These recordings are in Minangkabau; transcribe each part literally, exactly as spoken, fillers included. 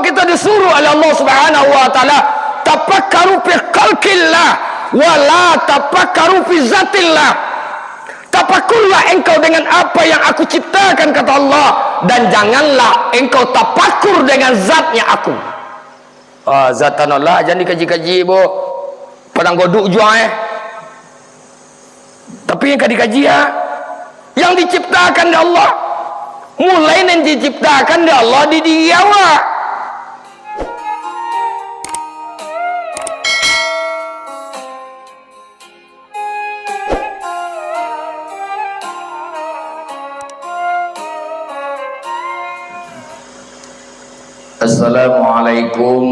Kita disuruh oleh Allah Subhanahu wa Ta'ala, "Tafakkaru fi khalqillah, wa la tafakkaru fi zatillah." Tafakurlah engkau dengan apa yang Aku ciptakan, kata Allah, dan janganlah engkau tafakur dengan zatnya Aku. Ah, zat Allah jan dikaji-kaji, bo. Padang Goduk juo, eh. Tapi yang ka dikaji, ah, yang diciptakan dek Allah. Mulai nan diciptakan dek Allah di diri awak. Assalamualaikum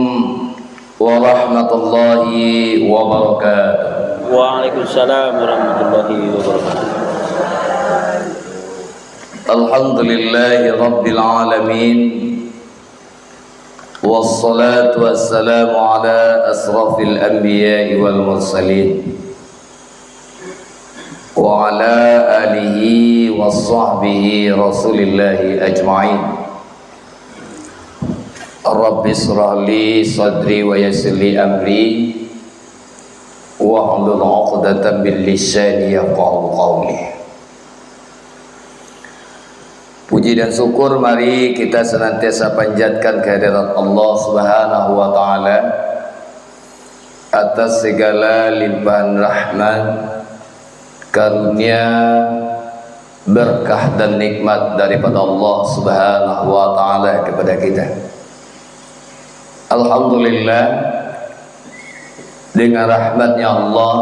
warahmatullahi wabarakatuh. Waalaikumsalam warahmatullahi wabarakatuh. Alhamdulillahi rabbil alamin. Wassalatu wassalamu ala asrafil anbiya'i wal mursalin, wa ala alihi wa sahbihi Rasulillahi ajma'in. Rabbi israh li sadri wa yassir li amri, wahlul 'uqdatam min lisani yafqahu qauli. Puji dan syukur mari kita senantiasa panjatkan kehadirat Allah Subhanahu wa Ta'ala atas segala limpahan rahmat, karunia, berkah dan nikmat daripada Allah Subhanahu wa Ta'ala kepada kita. Alhamdulillah, dengan rahmatnya Allah,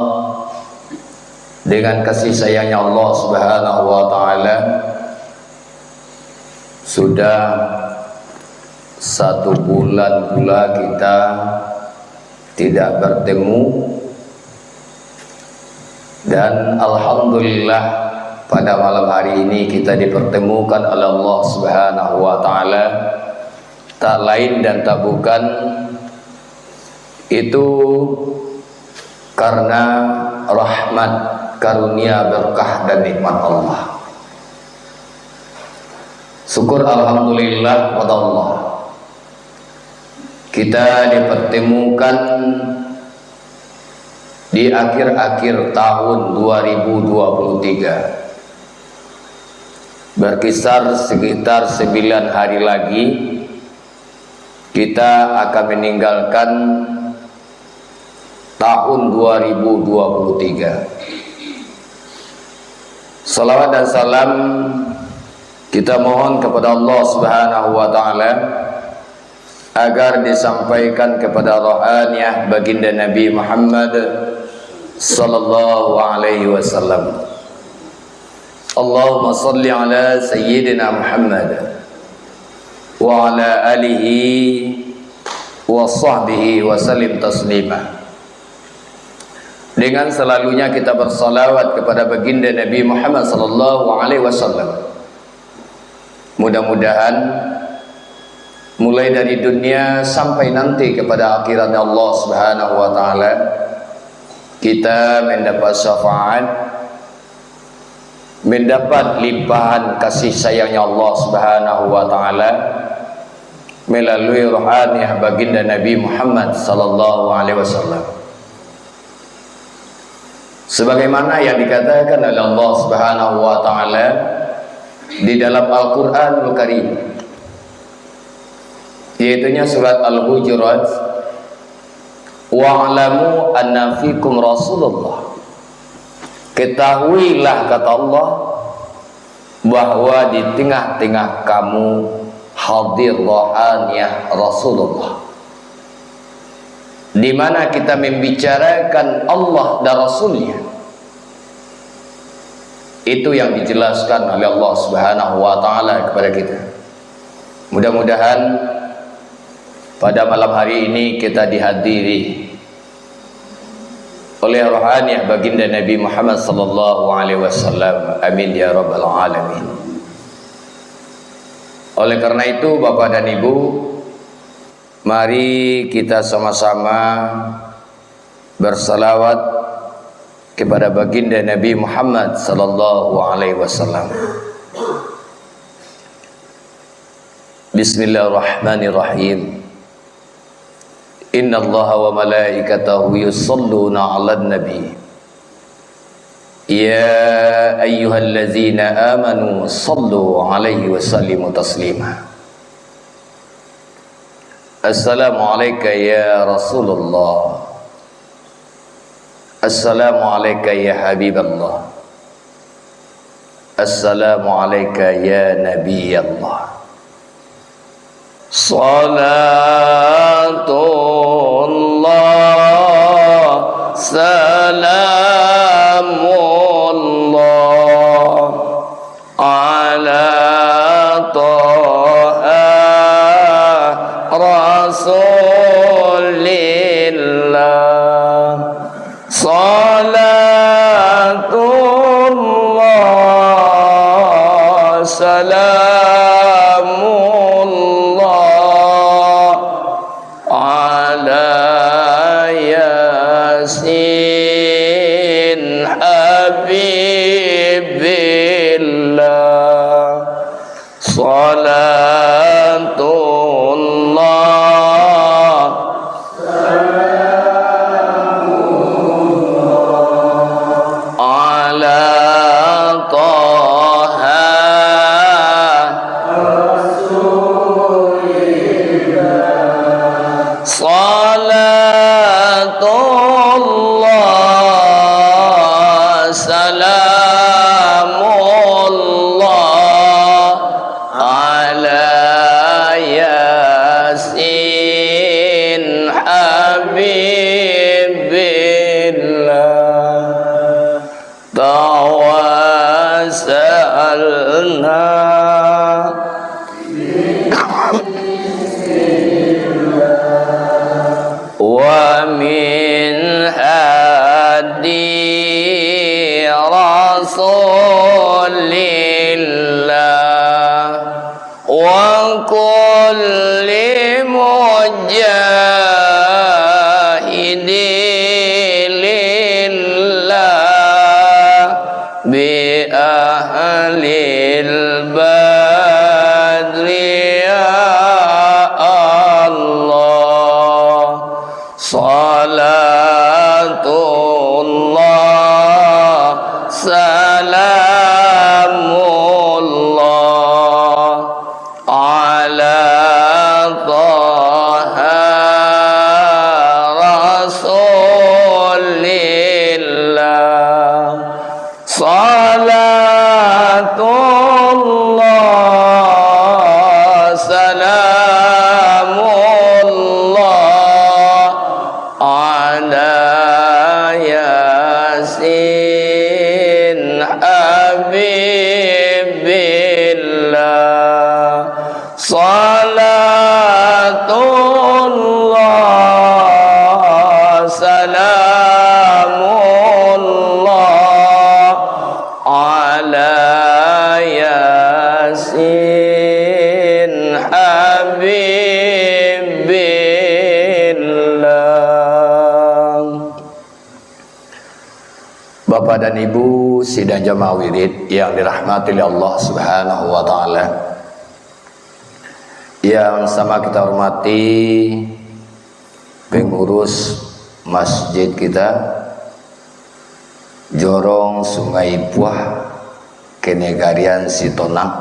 dengan kasih sayangnya Allah Subhanahu wa Ta'ala, sudah satu bulan pula kita tidak bertemu. Dan alhamdulillah, pada malam hari ini kita dipertemukan oleh Allah Subhanahu wa Ta'ala. Tak lain dan tak bukan, itu karena rahmat, karunia, berkah, dan nikmat Allah. Syukur alhamdulillah pada Allah. Kita dipertemukan di akhir-akhir tahun dua ribu dua puluh tiga. Berkisar sekitar sembilan hari lagi, kita akan meninggalkan tahun dua ribu dua puluh tiga. Salawat dan salam kita mohon kepada Allah Subhanahu wa Ta'ala, agar disampaikan kepada rohaniah Baginda Nabi Muhammad sallallahu alaihi wasallam. Allahumma salli ala Sayyidina Muhammad wa ala alihi wa sahbihi wa sallim taslima. Dengan selalunya kita bersalawat kepada Baginda Nabi Muhammad sallallahu alaihi wasallam. Mudah-mudahan mulai dari dunia sampai nanti kepada akhiratnya Allah Subhanahu wa Ta'ala, kita mendapat syafaat, mendapat limpahan kasih sayangnya Allah Subhanahu wa Ta'ala melalui rohaniah Baginda Nabi Muhammad sallallahu alaihi wasallam. Sebagaimana yang dikatakan oleh Allah Subhanahu wa Ta'ala di dalam Al-Quranul Karim, yaitunya surat Al-Hujurat, "Wa'lamu anna fikum Rasulullah." Ketahuilah, kata Allah, bahwa di tengah-tengah kamu hadir rohaniah Rasulullah, di mana kita membicarakan Allah dan Rasul-Nya. Itu yang dijelaskan oleh Allah Subhanahu wa Ta'ala kepada kita. Mudah-mudahan pada malam hari ini kita dihadiri oleh rohaniah Baginda Nabi Muhammad sallallahu alaihi wasallam. Amin ya rabbal alamin. Oleh karena itu, Bapak dan Ibu, mari kita sama-sama bersalawat kepada Baginda Nabi Muhammad sallallahu alaihi wasallam. بسم الله الرحمن الرحيم. Innallaha wa malaikatahu yusalluna 'alan nabi. Ya ayyuhallazina amanu sallu 'alaihi wa sallimu taslima. Assalamu 'alaika ya Rasulullah. Assalamu 'alaika ya Habiballah. Assalamu 'alaika ya Nabiyallah. Salatullah, salamullah, 'ala Taha Rasulillah. Salatullah, salamullah, 'ala Yasin Habibillah. Salatullah, 'ala Taha Rasulillah. Salatullah, salamullah, 'ala Yasin Habibillah. Tawassalna wa min hadi Rasulillah. Wa kulli mujahidi lillah bi ahlil badri ya Allah. Salatullah, salamullah, 'ala Taha Rasulillah. Salatullah, salamullah, 'ala Yasin Habibillah. Salatullah, salamullah, 'ala Yasin Habibillah. Bapak dan Ibu sidang jamaah wirid yang dirahmati oleh Allah Subhanahu wa Ta'ala, yang sama kita hormati pengurus masjid kita, Jorong Sungai Puah, Kenegarian Sitonang.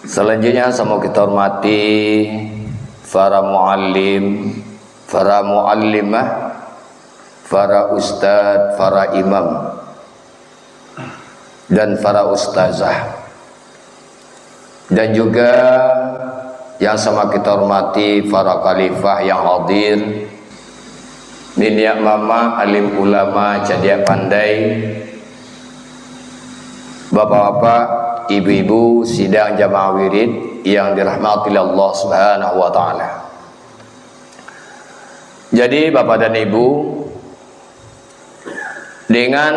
Selanjutnya, sama kita hormati para muallim, para muallimah, para ustadz, para imam, dan para ustazah. Dan juga yang sama kita hormati para khalifah yang hadir, niniak mamak, alim ulama, cadiak pandai, bapak-bapak, ibu-ibu, sidang jamaah wirid yang dirahmati Allah Subhanahu wa Ta'ala. Jadi, Bapak dan Ibu, dengan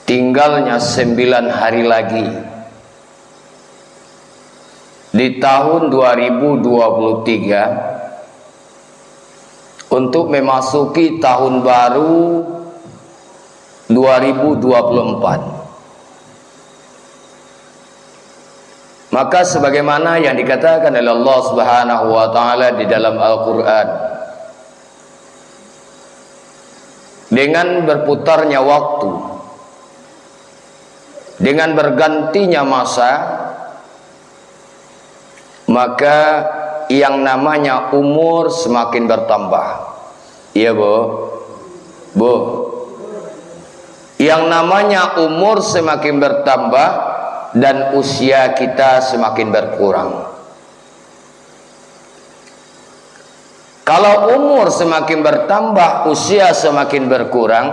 tinggalnya sembilan hari lagi di tahun dua ribu dua puluh tiga, untuk memasuki tahun baru dua ribu dua puluh empat, Maka sebagaimana yang dikatakan oleh Allah Subhanahu wa taala di dalam Al-Qur'an, dengan berputarnya waktu, dengan bergantinya masa, maka yang namanya umur semakin bertambah. Iya, Bu? Bu. Yang namanya umur semakin bertambah dan usia kita semakin berkurang. Kalau umur semakin bertambah, usia semakin berkurang,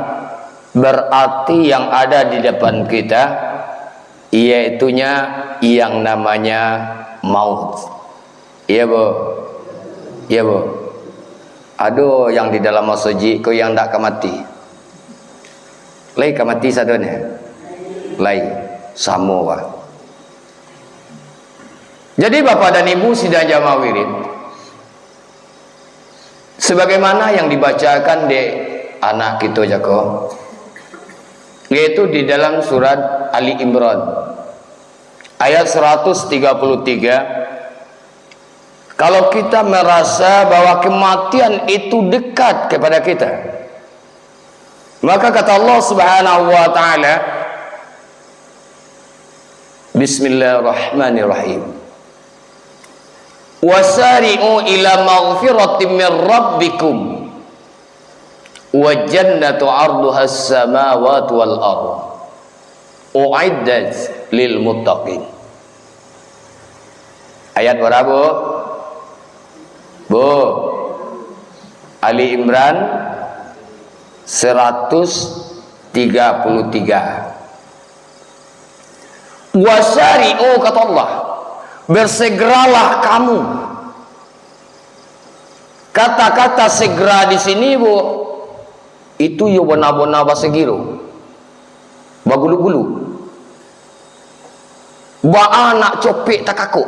berarti yang ada di depan kita, iaitunya yang namanya maut. Iya, Bu? Iya, Bu? Ado yang di dalam masajik ko yang ndak ka mati? Lai ka mati sadonyo? Lai. Samo, Pak. Jadi, Bapak dan Ibu sidang jamaah wirid, sebagaimana yang dibacakan dek anak kito jako, yaitu di dalam surat Ali Imran ayat seratus tiga puluh tiga, kalau kita merasa bahwa kematian itu dekat kepada kita, maka kata Allah Subhanahu wa taala, Bismillahirrahmanirrahim. Wasari'u ila maghfiratin min rabbikum wa jannatu arduhas samawati wal ard uiddat lil muttaqin. Ayat bara, Bu? Bu. Ali Imran seratus tiga puluh tiga. Wasari'u, kata Allah, bersegeralah kamu. Kata-kata segera di sini, Bu, itu yo bona-bona basegiro, bagulu-gulu. Baa nak copek takakok.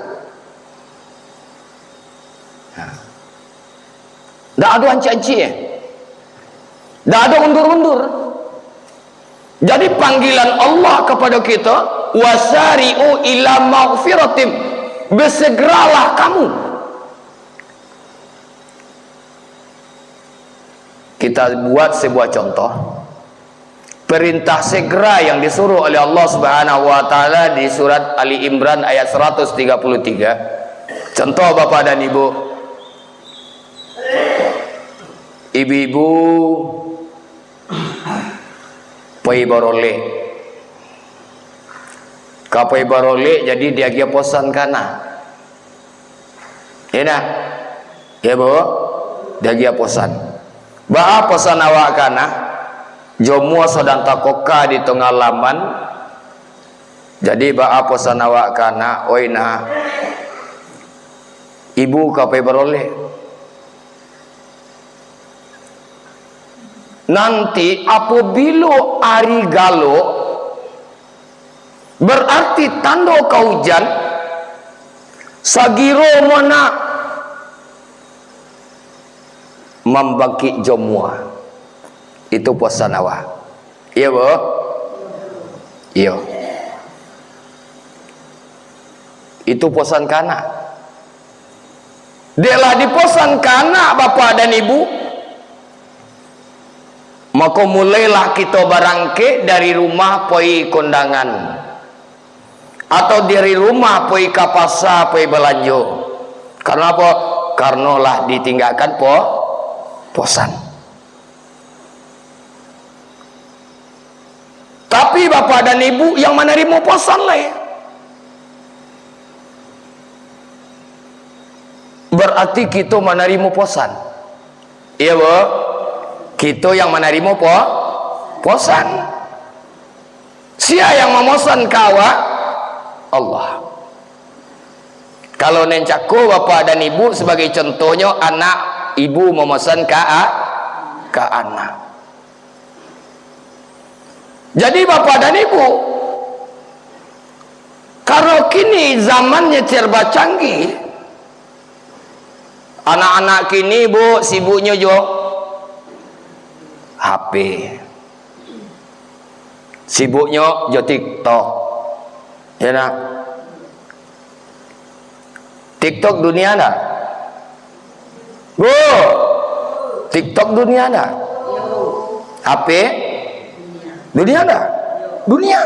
Nah. Ndak ado ancik-ancik, eh. Ndak ado undur-undur. Jadi, panggilan Allah kepada kita, "Wasari'u ila maghfiratim." Bersegeralah kamu. Kita buat sebuah contoh. Perintah segera yang disuruh oleh Allah Subhanahu wa taala di surat Ali Imran ayat seratus tiga puluh tiga. Contoh, Bapak dan Ibu. Ibu-ibu pai barolek. Ka pai barolek, jadi diagiah posan ka anak. Yo ndak? Yo, Bu? Diagiah posan. Baa posan awak ka anak? Jomuah sadang takoka di tongah laman. Jadi, baa posan awak ka anak? Oi, nak, ibu ka pai barolek. Nanti, apobilo ari galok, berarti tando ka ujan, sagiro mo nak mambangkik jomuah. Itu posan awak. Iyo, Bu? Iyo. Itu posan ka anak. Dek lah diposan ka anak, Bapak dan Ibu, mako, mulailah kito barangkek dari rumah pai kondangan, atau dari rumah pai ka pasa, pai balanjo. Karano apo? Karano lah ditinggakan po-, posan. Tapi, Bapak dan Ibu, yang manarimo posan lai. Berarti kito manarimo posan. Iyo, Bu? Kito yang manarimo po-, posan. Sia yang mamosan ka awak? Allah. Kalau nan cako, Bapak dan Ibu, sebagai contohnyo, anak ibu mamosan ka a-, ka anak. Jadi, Bapak dan Ibu, karano kini zamannyo serba canggih, anak-anak kini, Bu, sibuknyo jo H P. Sibuknyo jo TikTok. Yo ndak? TikTok dunia ndak? Bu, TikTok dunia ndak? H P dunia ndak? Dunia.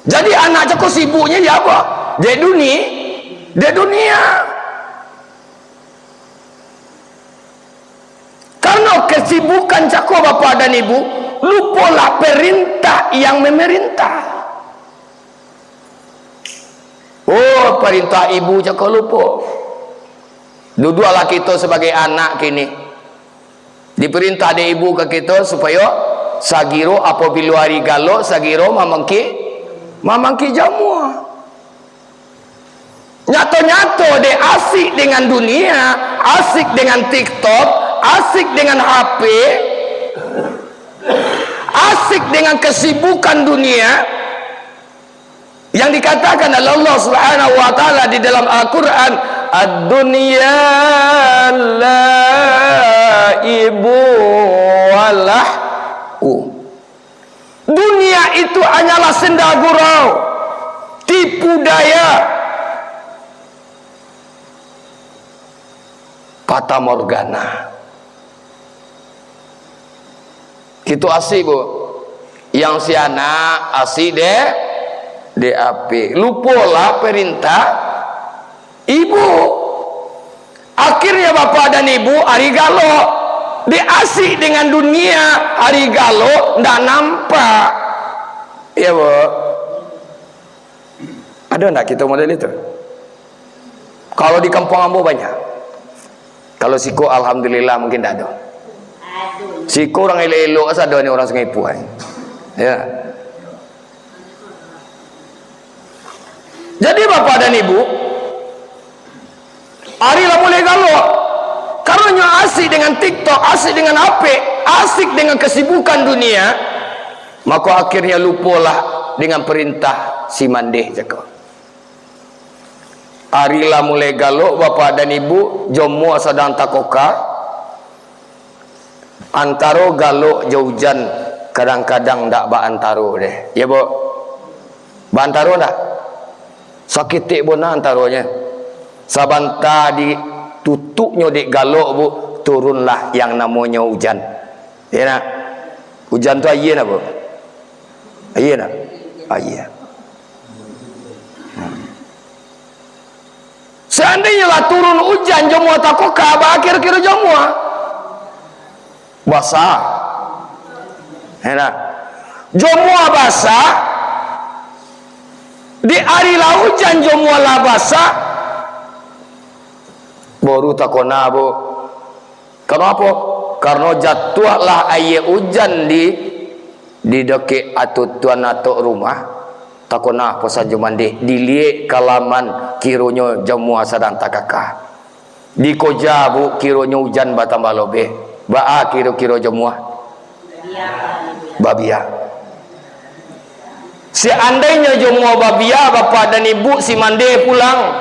Jadi anak cako sibuknyo di apo? Dek duni-, dek dunia. Karano kesibukan cako bapak dan ibu, lupolah perintah yang memerintah. Oh, perintah ibu cako lupo. Duduaklah kito sabagai anak kini. Diperintah dek ibu ka kito supayo sagiro apabilo ari galok, sagiro mamangki, mamangki jamua. Nyato-nyato dek asik dengan dunia, asik dengan TikTok, asik dengan H P, asik dengan kesibukan dunia, yang dikatakan oleh Allah Subhanahu wa Ta'ala di dalam Al-Quran, "Ad-dunya la'ibun wa lahwu." Dunia itu hanyalah senda gurau, tipu daya, fatamorgana. Kito asik, Bu. Yang si anak asik dek, dek H P. Lupolah perintah ibu. Akhirnyo bapak dan ibu ari galok. Dek asik dengan dunia, ari galok ndak nampak. Iyo, Bu. Ado ndak kito model itu? Kalau di kampuang ambo banyak. Kalau siko, alhamdulillah, mungkin ndak ado. Siko urang elok-elok sado ni, urang Sungai Puai. Ya. Jadi, bapak dan ibu, ari lah mulai galok. Karano nyo asik dengan TikTok, asik dengan H P, asik dengan kesibukan dunia, mako akhirnyo lupolah dengan perintah si mandeh cako. Ari lah mulai galok, bapak dan ibu, jomuah sadang takoka. Antaro galok jo ujan, kadang-kadang ndak baantaro deh. Ya, Bu? Baantaro ndak? Saketek bona antaronyo. Sabanta ditutuknyo dek galok, Bu, turunlah yang namonyo ujan. Ya, nak? Ujan tu aia, nak, Bu? Aia, nak? Aia. Hmm. Seandainyo lah turun ujan, jomuah takoka, baa kiro-kiro jomuah? Basah. Ya, nak? Jomuah basah, di ari lah ujan, jomuah lah basah, baru takona, Bu. Karano apo? Karano jatuahlah aia ujan di, di dakek atau tuan atok rumah, takona pasan jo mandeh, diliek ka laman, kironyo jomuah sadang takaka. Dikoja, Bu, kironyo ujan batambah lobeh. Baa kiro-kiro jomuah? Babiak. Seandainyo jomuah babiak, bapak dan ibu, si mandeh pulang,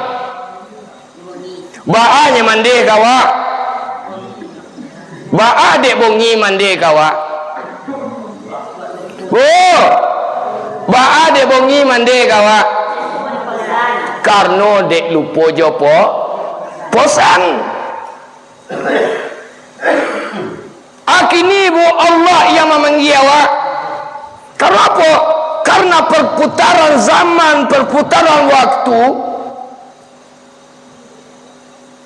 baa nyo mandeh ka awak? Baa dek bongi mandeh ka awak? Oh, baa dek bongi mandeh ka awak? Karano dek lupo jo po-, posan. Akini, Bu, Allah yang mamanggia awak. Karano apo? Karano perputaran zaman, perputaran waktu.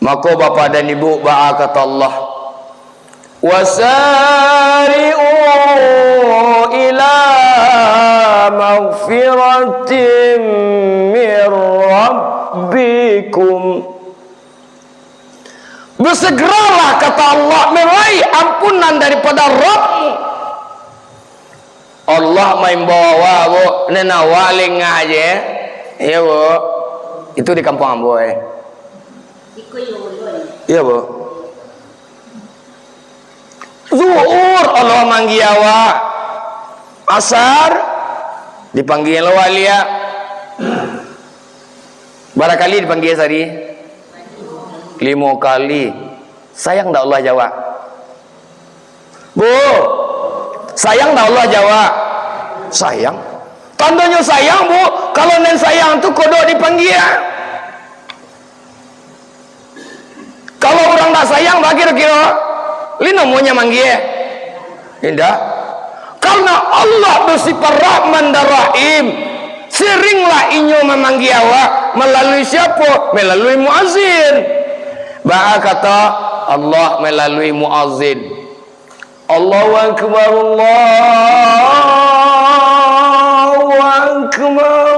Mako, bapak dan ibu, baa kato Allah, "Wasari'u ila magfiratin mir rabbikum." Bersegeralah, kata Allah, meraih ampunan daripada Rabbmu. Allah maimbau awak, Bu, nan awak lengah je. Iyo, Bu. Itu di kampuang ambo, eh. Iyo, Bu. Zuhur Allah manggia awak. Asar dipanggia lo waliak. Bara kali dipanggia sahari? Limo kali. Sayang ndak Allah jawab? Bu, sayang ndak Allah jawab? Sayang. Tandonyo sayang, Bu, kalau nan sayang tu kodok dipanggia. Sayang ba kiro-kiro? Lai namonyo manggie? Indak. Karena Allah bersifat Rahman dan Rahim, seringlah Inyo mamanggie awak. Melalui siapo? Melalui muazin. Baa kato Allah melalui muazin? Allahu Akbar, Allahu Akbar.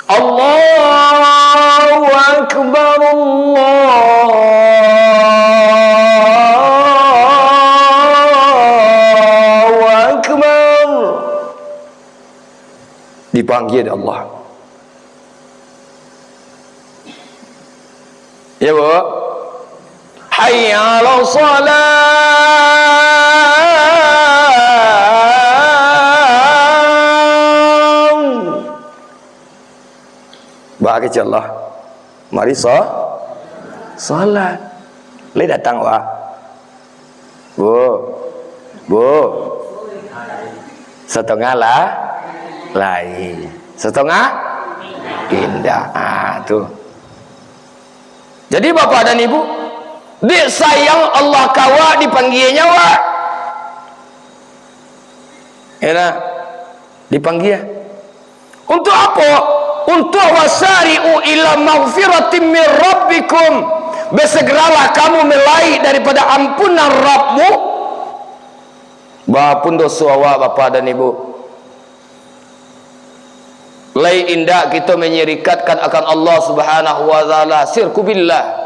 Allahu Akbar, Allahu Akbar. Dipanggie dek Allah. Ya, Bu? Hayya 'alas shalah. Baa kecek Allah. Mari sa-, salat. Lai datang, wah. Bu. Bu. Satangah lah. Lai. Satangah? Indak. Ah, tu. Jadi, Bapak dan Ibu, dek sayang Allah ka awak, dipanggienyo awak. Ya, nah. Dipanggie. Untuk apo? Untuk wasari'u ila maghfiratin min rabbikum. Bersegeralah kamu meraih daripada ampunan Rabbmu. Baapun doso awak, Bapak dan Ibu. Lai indak kito menyirikatkan akan Allah Subhanahu wa Ta'ala, syirku billah.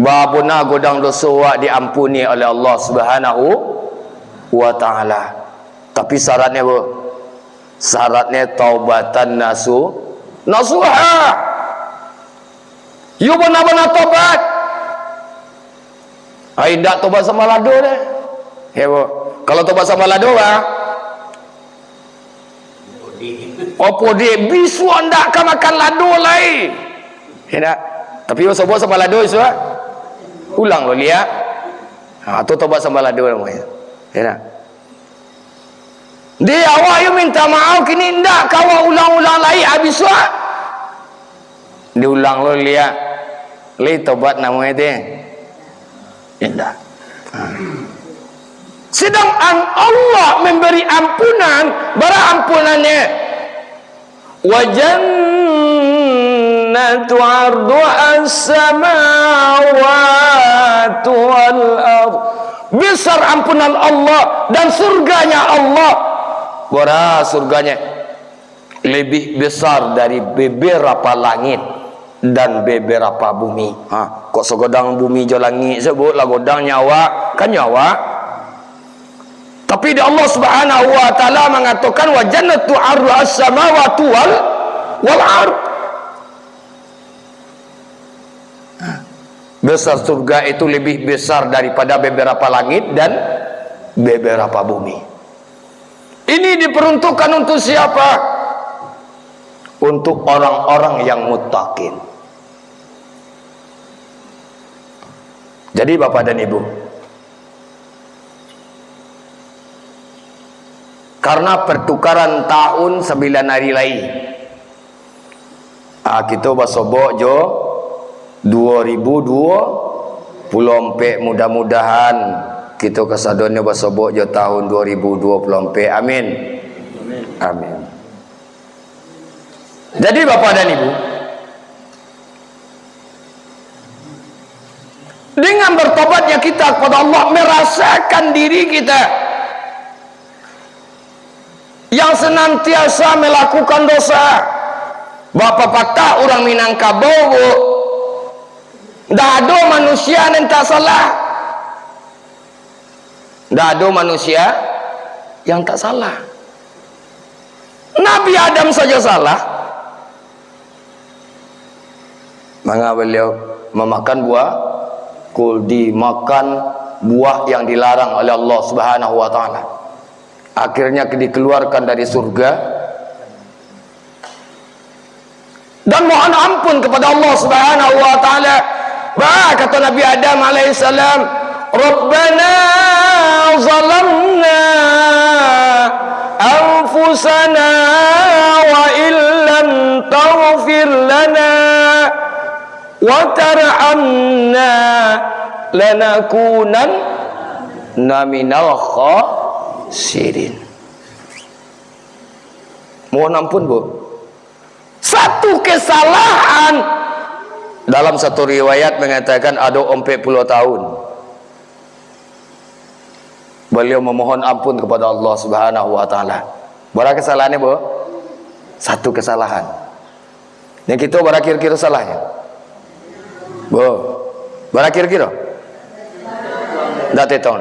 Babana godang doso awak diampuni oleh Allah Subhanahu wa Ta'ala. Tapi syaratnyo, Bu? Syaratnyo taubatan nasu-, nasuha. Yo bana-bana tobat. Ai, indak tobat sambalado deh. Yo, Bu. Kalau tobat sambalado, bah, Apo dek, bisuak ndak ka makan lado lai. Indak. Tapi basuo sambalado isuak. Ulang lo liak. Ha, tu tobat sambalado namonyo. Indak. Di awak yo minta maaf, kini ndak ka awak ulang-ulang lai, abih suak. Diulang lo liak. Lai tobat namonyo tu. Indak. Ha. Sedangkan Allah memberi ampunan, bara ampunannyo? Wa jannatu arduha as-samawatu wal ard. Besar ampunan Allah dan surganya Allah. Bara surganya? Lebih besar dari beberapa langit dan beberapa bumi. Ha, kok sagodang bumi jo langik, sabuiklah godang nyo awak, kan nyo awak. Tapi di Allah Subhanahu wa Ta'ala mangatokan, "Wa jannatu arduha as-samawatu wal, wal ard." Ha. Besar surga itu lebih besar daripada beberapa langit dan beberapa bumi. Ini diperuntukkan untuk siapa? Untuk orang-orang yang muttaqin. Jadi, Bapak dan Ibu, karena pertukaran tahun sambilan hari lai, ah, kito basobok jo dua ribu dua puluh ampek. Mudah-mudahan kito kasadonyo basobok jo tahun dua ribu dua puluh ampek. Amin. Amin. Jadi, Bapak dan Ibu, dengan bertobatnya kita kepada Allah, merasakan diri kita yang senantiasa melakukan dosa. Bak papatah urang Minangkabau, Bu, ndak ado manusia nan tak salah. Ndak ado manusia yang tak salah. Nabi Adam saja salah. Manga beliau mamakan buah khuldi, makan buah yang dilarang oleh Allah Subhanahu wa Ta'ala. Akhirnya dikeluarkan dari surga dan mohon ampun kepada Allah Subhanahu wa Ta'ala. Bah, kata Nabi Adam alaihissalam, "Rabbana zalamna أنفسنا وإن لم تغفر لنا وترحمنا لنكونن من الخاسرين. Mohon ampun, Bu. Satu kesalahan, dalam satu riwayat mengatakan ado ompek puluah tahun beliau memohon ampun kepada Allah Subhanahu wa Ta'ala. Bara kesalahannya, Bu? Satu kesalahan. Yang kita bara kiro-kiro salahnyo? Bu, bara kiro-kiro? Ndak tetong.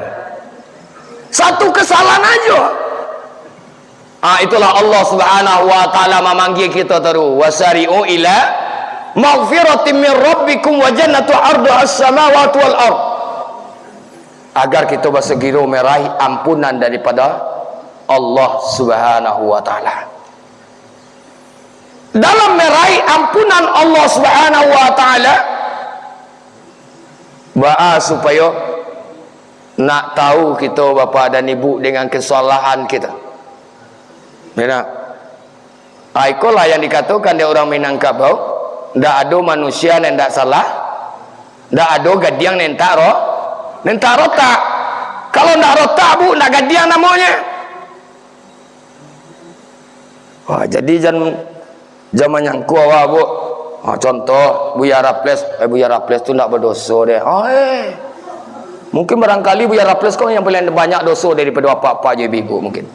Satu kesalahan aja. Ah, itulah Allah Subhanahu wa Ta'ala mamanggia kita taru. Wasari'u ila maghfiratin min rabbikum wa jannatu arduhas samawati wal ard. Agar kita basegiro meraih ampunan daripada Allah Subhanahu wa Ta'ala. Dalam meraih ampunan Allah Subhanahu wa Ta'ala, baa supayo nak tahu kito, Bapak dan Ibu, dengan kesalahan kito? Yo ndak? Ah, ikolah yang dikatokan dek urang Minangkabau, ndak ado manusia nan ndak salah, ndak ado gadiang nan ndak ro-, nan ndak rotak. Kalau ndak rotak, Bu, ndak gadiang namonyo. Wah, jadi jan, jan manyangko awak, Bu. Ha, contoh, Buya Raffles, eh, Buya Raffles tu ndak badoso deh. Oh, eh. Mungkin barangkali Buya Raffles ko yang paling banyak doso daripada apak-apak jo ibu-ibu mungkin.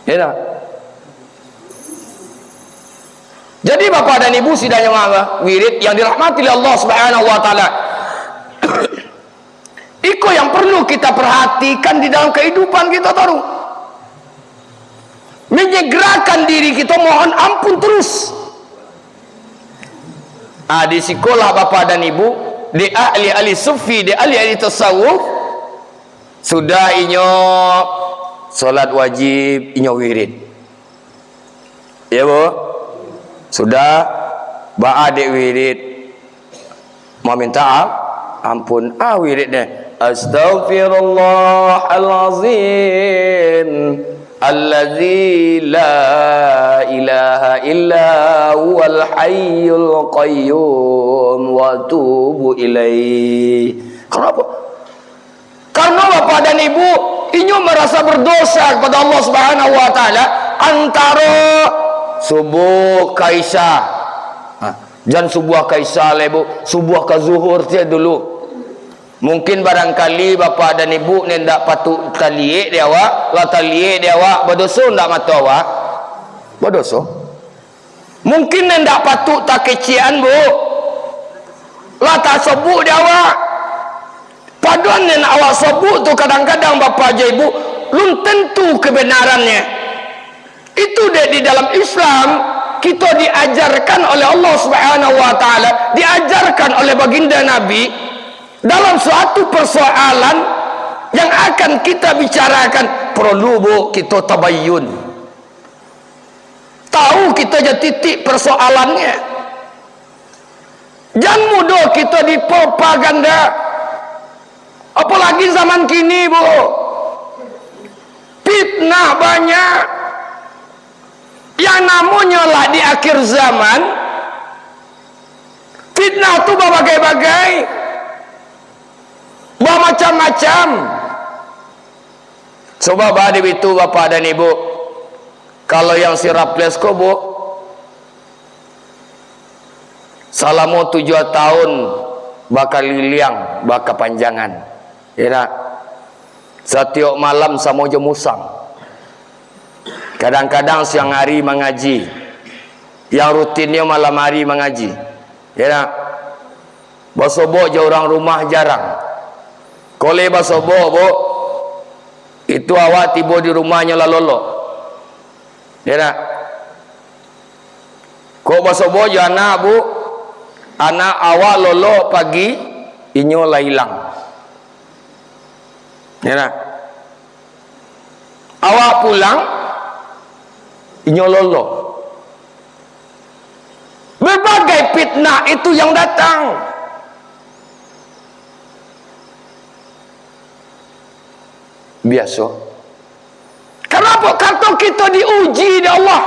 Yo ndak? Jadi, Bapak dan Ibu sidang jamaah wirid yang dirahmati oleh Allah Subhanahu wa Ta'ala, iko yang perlu kita perhatikan di dalam kehidupan kita taru. Menyegerakan diri kita mohon ampun terus. Ah, di sikolah Bapak dan Ibu, di ahli-ahli sufi, di ahli-ahli tasawuf, sudah inyo salat wajib, inyo wirid. Yo, Bu? Sudah, baa dek wirid? Maminta am-, ampun. Ah, wirid deh. Astaghfirullahalazim, allazi la ilaha illa huwal hayyul qayyum, wa atubu ilaih. Kenapa? Karena Bapak dan Ibu, inyo merasa berdosa kepada Allah Subhanahu wa Ta'ala antaro subuh ka isya. Ha, jan subuh ka isya lai, Bu, subuh ka zuhur sajo dulu. Mungkin barangkali Bapak dan Ibu nan ndak patuik taliek di awak, lah taliek di awak, badoso ndak mato awak? Badoso. Mungkin nan ndak patuik takecekan, Bu, lah tasobok di awak. Padahal nan awak sobok tu kadang-kadang, Bapak jo Ibu, lun tantu kebenarannyo. Itu dek di dalam Islam, kito diajarkan oleh Allah Subhanahu wa Ta'ala, diajarkan oleh Baginda Nabi, dalam suatu persoalan yang akan kita bicarakan, perlu, Bu, kito tabayun. Tahu kito jo titik persoalannyo. Jan mudo kito dipropaganda. Apolagi zaman kini, Bu. Fitnah banyak. Yang namonyo lah di akhir zaman, fitnah tu babagai-bagai, bamacam-macam. Sabab ado itu, Bapak dan Ibu, kalau yang si Raffles ko, Bu, salamo tujuah tahun bakaliliang, bakapanjangan. Yo ndak? Satiok malam samo jo musang. Kadang-kadang siang ari mangaji. Yang rutinnyo malam ari mangaji. Yo ndak? Basobok jo urang rumah jarang. Kok lai basobok, Bu, itu awak tibo di rumahnyo lah lolok. Yo ndak? Kok basobok jo anak, Bu, anak awak lolok pagi, inyo lah ilang. Yo ndak? Awak pulang, inyo lolok. Berbagai fitnah itu yang datang. Biaso. Karena Apo kato kito diuji dek Allah?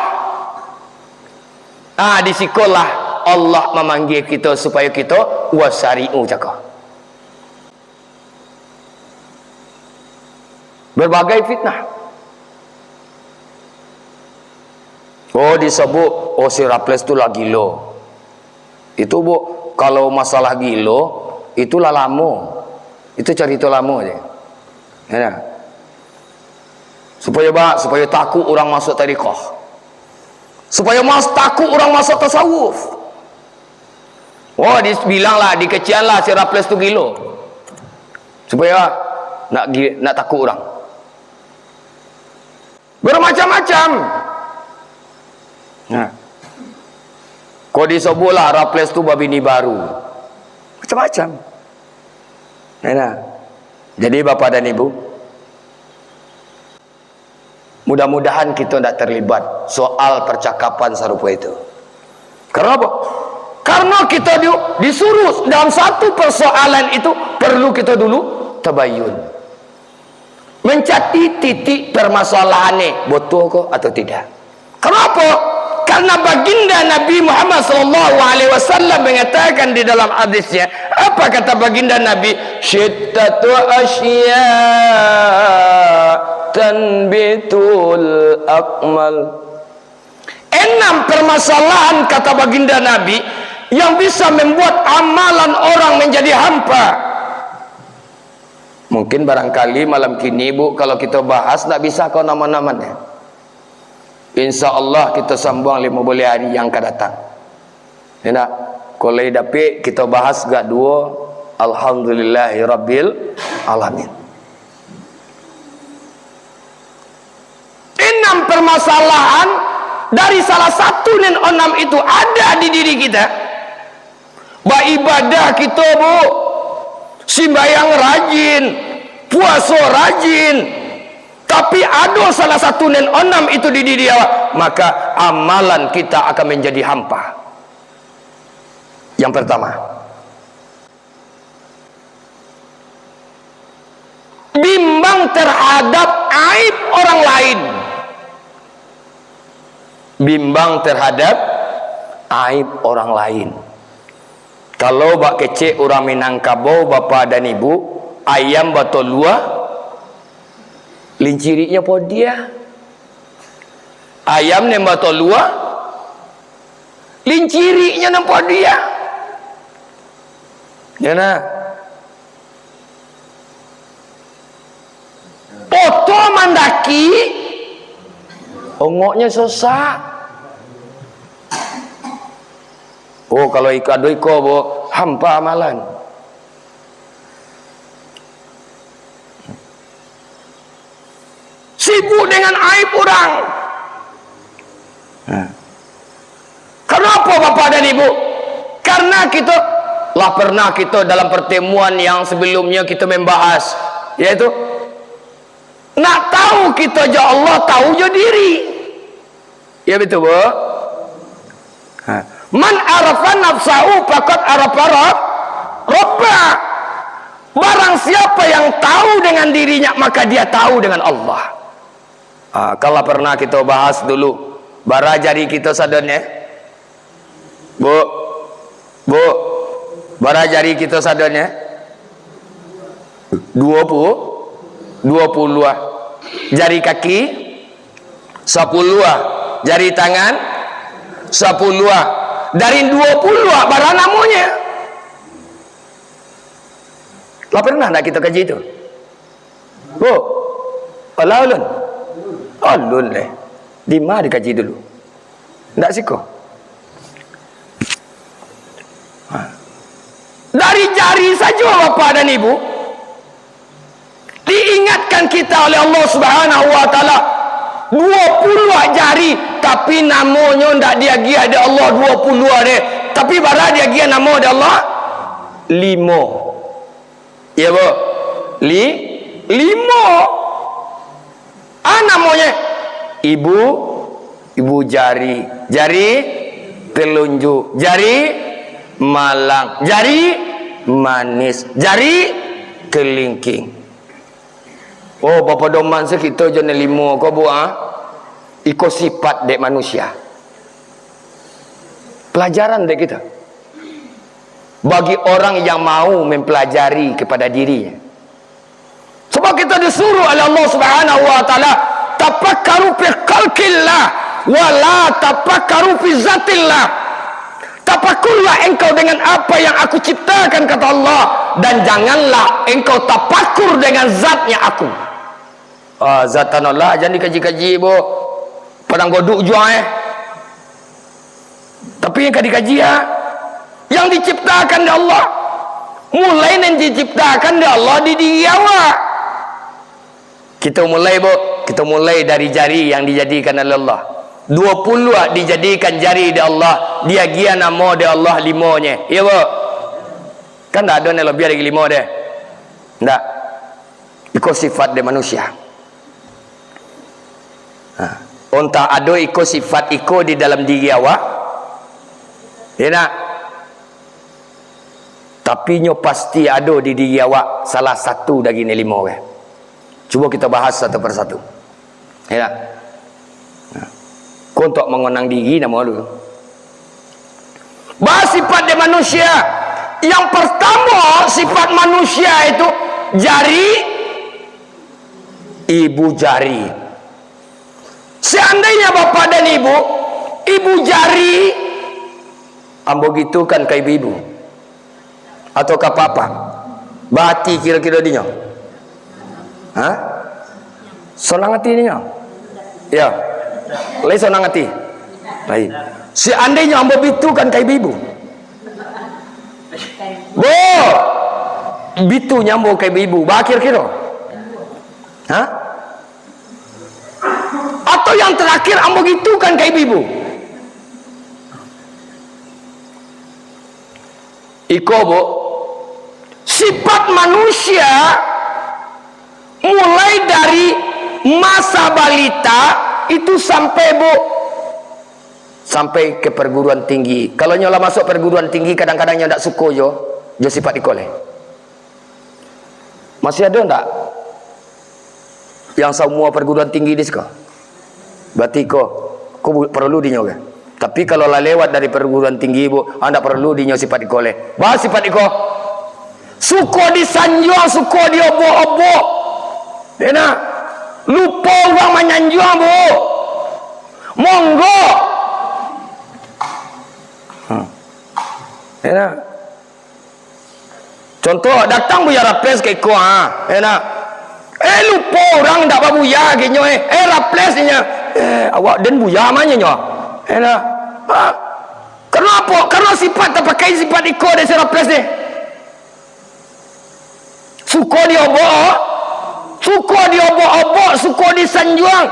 Ah, di sikolah Allah mamanggia kito supayo kito wasari'u cako. Berbagai fitnah. Oh, disebut, oh, si Raffles tu lah gilo. Itu, Bu, kalau masalah gilo, itu lah lamo. Itu carito lamo je. Ya, nah. Supayo ba-, supayo takut urang masuk tarekat. Supayo mas-, takut urang masuk tasawuf. Oh, dibilang lah, dikecekan lah si Raffles tu gilo. Supayo nak gi-, nak takut urang. Bermacam-macam. Nah. Ko disobuiklah Raffles tu babini baru. Macam-macam. Nah, nah. Jadi, Bapak dan Ibu, mudah-mudahan kita ndak terlibat soal percakapan sarupa itu. Karena apa? Karena kita di-, disuruh dalam satu persoalan itu perlu kita dulu tabayun. Mancari titik permasalahannya, betul ko atau tidak. Kenapa? Karena baginda Nabi Muhammad sallallahu alaihi wasallam mengatakan di dalam hadisnya, apa kata baginda Nabi? "Sittatu asya tanbitul akmal." Enam permasalahan, kata baginda Nabi, yang bisa membuat amalan orang menjadi hampa. Mungkin barangkali malam kini, Bu, kalau kita bahas, ndak bisa kau naman-naman, ya. Insya Allah, kita sambung lima boleh hari yang akan datang. Ya ndak? Kalau dapik, kita bahas gak duo. Alhamdulillahirabbil alamin. Enam permasalahan dari salah satu nan enam itu ada di diri kita. Baibadah kito, Bu. Simbayang rajin, puaso rajin. Tapi ado salah satu nan onam itu di diri awak, maka amalan kita akan manjadi hampa. Yang pertama, bimbang terhadap aib orang lain. Bimbang terhadap aib orang lain. Kalau bak kecek urang Minangkabau, Bapak dan Ibu, ayam batolua, linciriknyo podiah. Ayam nan batolua, linciriknyo nan podiah. Ya nah. Oto mandaki, ongoknyo sosak. Oh, kalau iko ado iko, Bu, hampa amalan. Sibuk dengan aib urang. Nah. Karena apa, Bapak dan Ibu? Karena kita lah pernah kita dalam pertemuan yang sebelumnya kita membahas, yaitu, nak tahu kita jo Allah, tahu jo diri. Ya, betul, Bu? Ha. "Man arafa nafsahu faqad arafa rabb-, rabbah." Barang siapa yang tahu dengan dirinya, maka dia tahu dengan Allah. Ah, kalau pernah kita bahas dulu, bara jari kita sadonyo? Bu, Bu, bara jari kita sadonyo? Duo puluh, duo puluah. Jari kaki, sapuluah. Jari tangan, sapuluah. Dari duo puluah, bara namonyo? Lah pernah ndak kita kaji tu? Bu, alah alun? Alun leh. Dima dikaji dulu? Ndak siko. Ha. Dari jari sajo, Bapak dan Ibu, diingatkan kita oleh Allah Subhanahu wa Taala, duo puluah jari, tapi namonyo ndak diagiah dek Allah duo puluah deh, tapi bara diagiah namo dek Allah? Limo. Iyo, Bu. Li-, limo. Ah, namonyo? Ibu, ibu jari. Jari telunjuk. Jari malang. Jari manis. Jari kelingking. Oh, bapadoman se kito jo nan limo ko, Bu, ah. Iko sifat dek manusia. Pelajaran dek kito. Bagi orang yang mau mempelajari kepada dirinya. Sebab kita disuruh oleh Allah Subhanahu wa Ta'ala, "Tafakkaru fi khalqillah, wa la tafakkaru fi zatillah." Tafakurlah engkau dengan apa yang Aku ciptakan, kata Allah, dan janganlah engkau tafakur dengan zatnya Aku. Ah, zatan Allah jan dikaji-kaji, Bu. Padang Goduk juo, eh. Tapi yang ka dikaji, ah, yang diciptakan dek Allah. Mulai nan diciptakan dek Allah di diri awak. Kita mulai, Bu. Kita mulai dari jari yang dijadikan oleh Allah. Dua puluah dijadikan jari dek Allah. Diagiah namo dek Allah limonyo. Iyo, Bu? Kan ndak ado nan labiah dari limo deh. Ndak. Iko sifat dek manusia. Nah, ontah ado iko sifat iko di dalam diri awak, ya nak? Tapi nyo pasti ado di diri awak salah satu dari ni limo, weh. Cubo kito bahas satu persatu. Ya nak? Nah, ko untuk mengenang diri namo dulu. Bah sifat dek manusia. Yang pertamo, sifat manusia itu jari, ibu jari. Seandainya bapak dan ibu, ibu jari, ambo gitukan ka ibu-ibu. Atau ka papa. Bati kiro-kiro dinyo. Ha? Sonang ati dinyo. Ya. Lai sonang ati. Lai. Seandainya ambo bitukan ka ibu-ibu. Bo! Bitu nyambo ka ibu-ibu. Bakir kiro. Ha? Atau yang terakhir ambo gitukan ka ibu-ibu. Iko, Bu, sifat manusia mulai dari masa balita itu sampai, Bu, sampai ke perguruan tinggi. Kalau nyo lah masuk perguruan tinggi, kadang-kadang nyo ndak suko jo, jo sifat iko lai. Masih ado ndak yang saumua perguruan tinggi di siko? Berarti ko, ko bu-, perlu dinyo kan? Tapi kalau lah lewat dari perguruan tinggi, Bu, ah, ndak perlu dinyo sifat iko leh. Bah sifat iko. Suko disanjuang, suko diobok-obok. Ya nak? Lupo urang manyanjuang, Bu. Monggok. Hmm. Ya nak? Contoh, datang Buya Raffles ka iko, ha, ya nak? Eh, lupo urang ndak babuya, ginyo, eh. Eh, Raffles inyo. Eh, awak den buya mah nyo, ya nak? Ha? Karano apo? Karano sifat tapakai sifat iko dek si Raffles ni. Suko diobok, suko diobok-obok, suko disanjuang.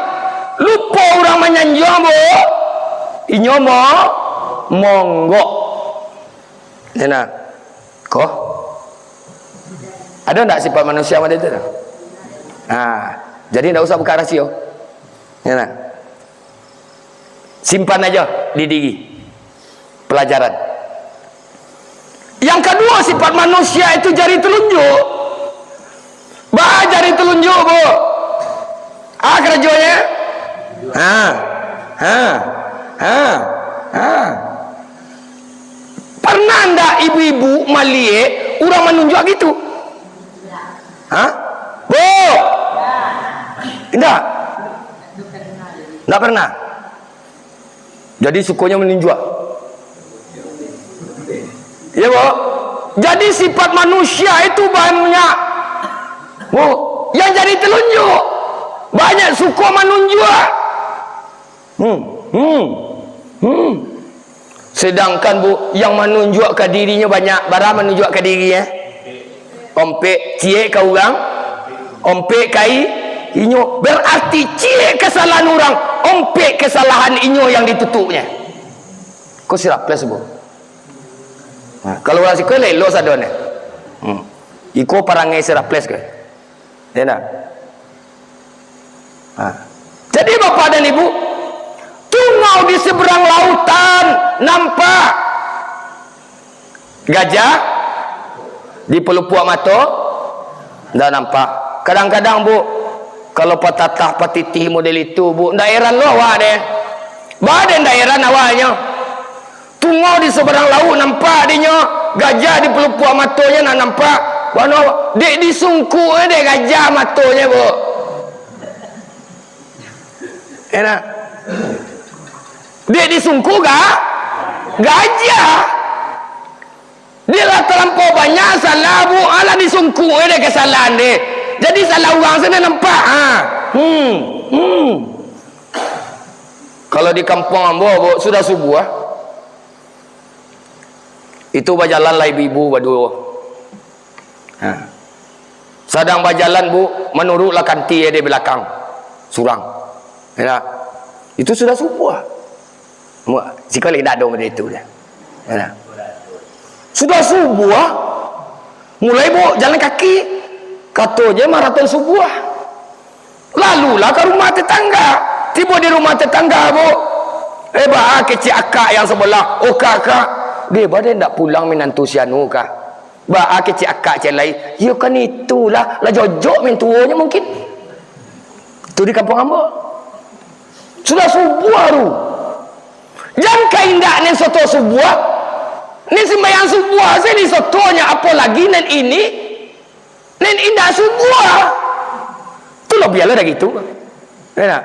Lupo urang manyanjuang, Bu. Inyo mo-, monggok. Ya nak? Ko? Ado ndak sifat manusia model tu? Nah, jadi ndak usah buka rasio. Ya nak? Simpan aja di diri. Pelajaran. Yang kedua, sifat manusia itu jari telunjuk. Bah jari telunjuk, Bu. Ah, karajonyo. Ha. Ha. Ha. Ha. Pernah ndak ibu-ibu maliek urang manunjuak gitu? Ha? Bu? Ndak? Ndak pernah. Jadi sukonyo manunjuak. Iyo, Bu. Jadi sifat manusia itu banyak. Bu, yang jari telunjuk. Banyak suko manunjuak. Hmm, hmm, hmm. Sedangkan, Bu, yang manunjuak ka dirinyo banyak, bara manunjuak ka diri, eh? Ompek ciek ka urang, ompek ka i-, inyo. Berarti ciek kesalahan urang, ompek kesalahan inyo yang ditutuknyo. Ko si Raffles, Bu. Nah, kalau urang siko elok sadonyo. Hmm. Iko parangai si Raffles ko. Ya ndak? Nah. Jadi, Bapak dan Ibu, tungau di seberang lautan nampak gajah, di pelupuak mato ndak nampak. Kadang-kadang, Bu, Kalau patatah patitih model itu, Bu, ndak heran lo awak deh. Ba deh ndak heran awaknyo. Tungau di sabarang lauik nampak dinyo, gajah di palupuak matonyo nak nampak. Bano, dek disungkuk dek gajah matonyo, Bu. Enak. Dek disungkuk ga? Gajah. Dia lah talampau banyak salah, Bu. Alah disungkuk dek kesalahan deh. Jadi salah urang sajo nampak. Ha. Hmm. Hmm. Kalau di kampuang ambo, Bu, sudah subuah, ah. Itu bajalan lah ibu-ibu baduo. Ha. Sadang bajalan, Bu, manuruiklah kanti di balakang. Surang. Ya. Itu sudah subuah, ah. Mu-, siko lai indak ado model itu deh. Ya. Sudah subuah, ah. Mulai, Bu, jalan kaki. Kato je maraton subuah, ah. Lalulah ka rumah tetangga. Tibo di rumah tetangga, Bu. Eh, baa kecek akak yang sabalah. Oh, kak, kak. Deh, ba deh ndak pulang minantu si anu, kak. Baa kecek akak ciek lai. Yo kan itulah, lah jojok mintuonyo mungkin. Tu di kampuang ambo. Sudah subuah tu. Jan ka indak nen soto subuah. Nen sumbayang subuah sajo nen sotonyo, apo lagi nen ini. Nen indak subuah. Tu lah bialah dah gitu. Enak.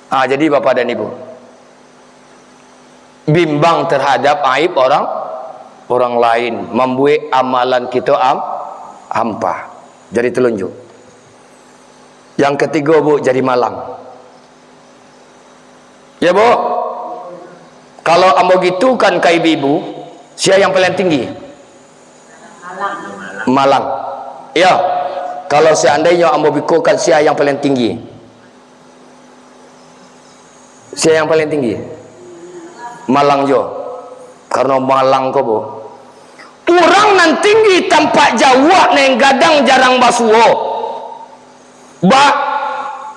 Ah, jadi Bapak dan Ibu, bimbang terhadap aib orang, orang lain, mambuek amalan kito am-, ampa. Jadi telunjuk. Yang ketigo, Bu, jadi malang. Ya, Bu? Kalau ambo gitukan ka ibu-ibu, sia yang paling tinggi? Malang. Ya. Kalau seandainyo ambo bikukan, sia yang paling tinggi? Sia yang paling tinggi? Malang jo. Karano malang ko, Bu. Urang nan tinggi tampak jauah, nan gadang jarang basuo. Bak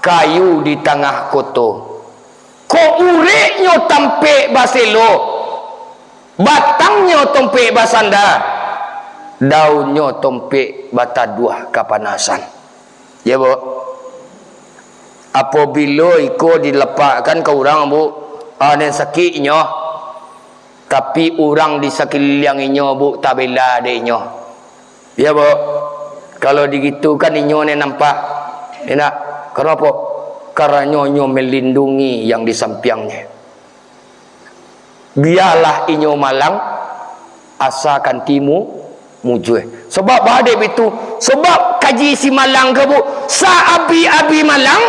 kayu di tangah koto. Kok ureknyo tampek baselo, batangnyo tompek basanda, daunnyo tompek bataduah kapanasan. Ya, Bu? Apabilo iko dilepakkan ka urang, Bu, ah, nan sakiknyo, tapi urang di sakuliliang inyo, Bu, tabela dek inyo. Ya, Bu. Kalau digitukan inyo ni nampak. Enak. Karano apo? Karano inyo melindungi yang di sampiangnyo. Bialah inyo malang, asa kanti mu-, mujue. Sabab ba dek bitu, sabab kaji si malang ko, Bu, saabih-abih malang,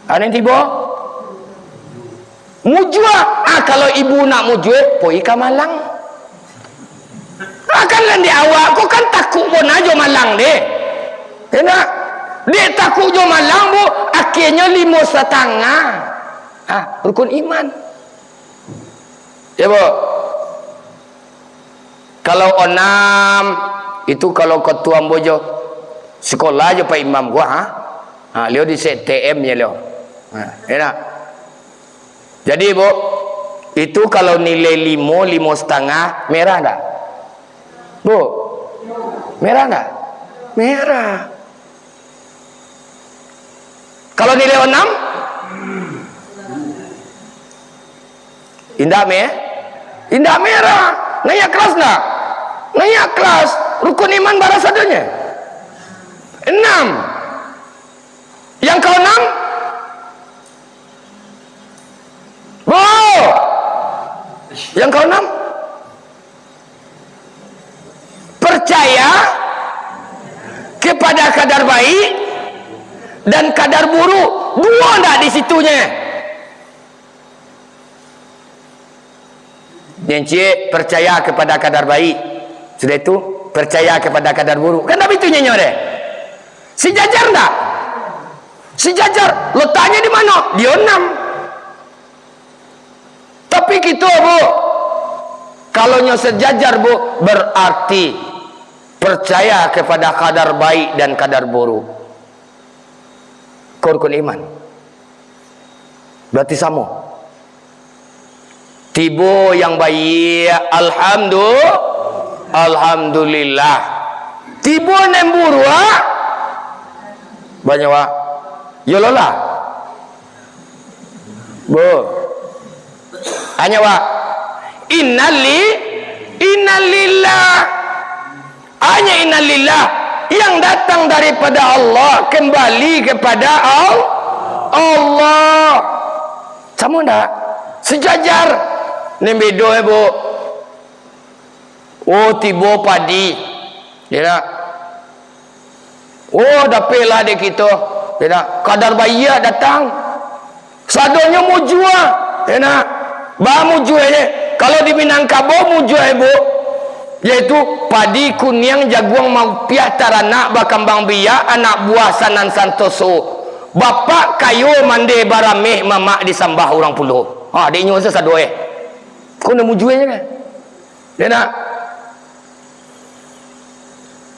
Aden tibo? Mujua. Ah, kalau ibu nak mujue, poi ka malang. Ah, kan landek awak ko kan takuk bona jo malang deh. Enak. Dek takuk jo malang, Bu, akhirnyo limo satangah. Ah, rukun iman. Ya, Bu. Kalau onam, itu kalau ketua ambo jo, sekolah jo Pak Imam gua, ha? Ha, liau di S T M nyo liau. Ha, enak. Jadi, Bu, itu kalau nilai limo, limo setengah, merah ndak? Bu, merah ndak? Merah. Kalau nilai enam? Indak me-, indak merah. Naiak kelas ndak? Naiak kelas. Rukun iman bara sadonyo? Enam. Yang keenam? Bu! Yang keenam? Percaya kepada kadar baik dan kadar buruk. Duo ndak di situnyo? Yang ciek percaya kepada kadar baik. Sudah itu, percaya kepada kadar buruk. Kan ndak bitu nyo deh? Sejajar ndak? Sejajar. Letaknyo di mano? Di enam. Tapi kito, Bu, kalau nyo sejajar, Bu, berarti percaya kepada kadar baik dan kadar buruk. Ko rukun iman. Berarti samo. Tibo yang baiak, alhamdu-, alhamdulillah. Tibo nan buruak, Banyak, Wak. Yo lo lah. Bu. Hanya, Wak. Innali-, innalillah. Hanya innalillah yang datang daripada Allah, kembali kepada Al-, Allah. Samo ndak? Sejajar. Nan bedo, eh, Bu. Oh, tibo padi. Ya ndak? Oh, dapeklah dek kito. Ya ndak? Kadar baiak datang. Sadonyo mujua. Ya ndak? Ba mujua je. Kalau di Minangkabau mujua, Bu, yaitu padi kuniang, jaguang marupiah, taranak bakambang biak, anak buah Sananta Santoso. Bapak kayo mandeh barameh, mamak disambah urang pulo. Ha, dek inyo sasado, eh. Ko nan mujua je kan? Ya ndak?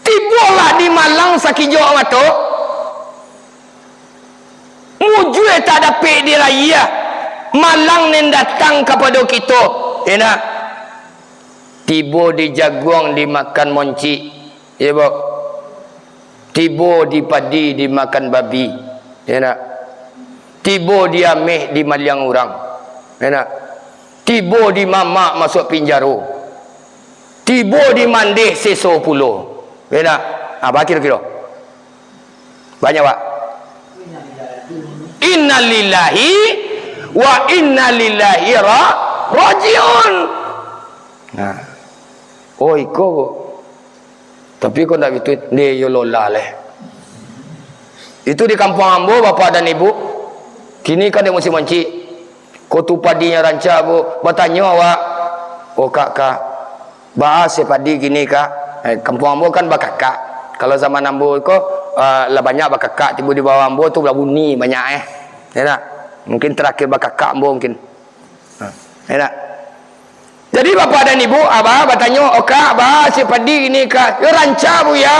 Tibolah di Malang sakijok mato. Mujua tak dapek diraiah. Malang nan datang kapado kito. Ya ndak? Tibo di jaguang dimakan moncik. Ya, Bu. Tibo di padi dimakan babi. Ya ndak? Tibo di ameh dimaliang urang. Ya ndak? Tibo di mamak masuak pinjaro. Tibo di mandeh seso pulo. Ya ndak? Ha, ba kiro-kiro. Banyak, Pak. Innalillahi wa inna ilaihi ra-, rajiun. Nah. Oh, iko, Bu. Tapi kok ndak bitu, nde yo lolah leh. Itu di kampuang ambo, Bapak dan Ibu. Kini kan dek musim mancik. Ko tu padinyo rancak, Bu. Batanyo awak, "Oh, Kak, Kak, baa se padi kini, Kak?" Eh, kampuang ambo kan bakakak. Kalau zaman ambo ko, eh, lah banyak bakakak tibo di bawah ambo tu, lah buni banyak, eh. Ya ndak? Mungkin terakhir bakakak ambo mungkin. Ha, ya ndak? Jadi, Bapak dan Ibu, abah batanyo, "Oh, Kak, baa se padi kini, Kak?" "Yo, rancak, Buya."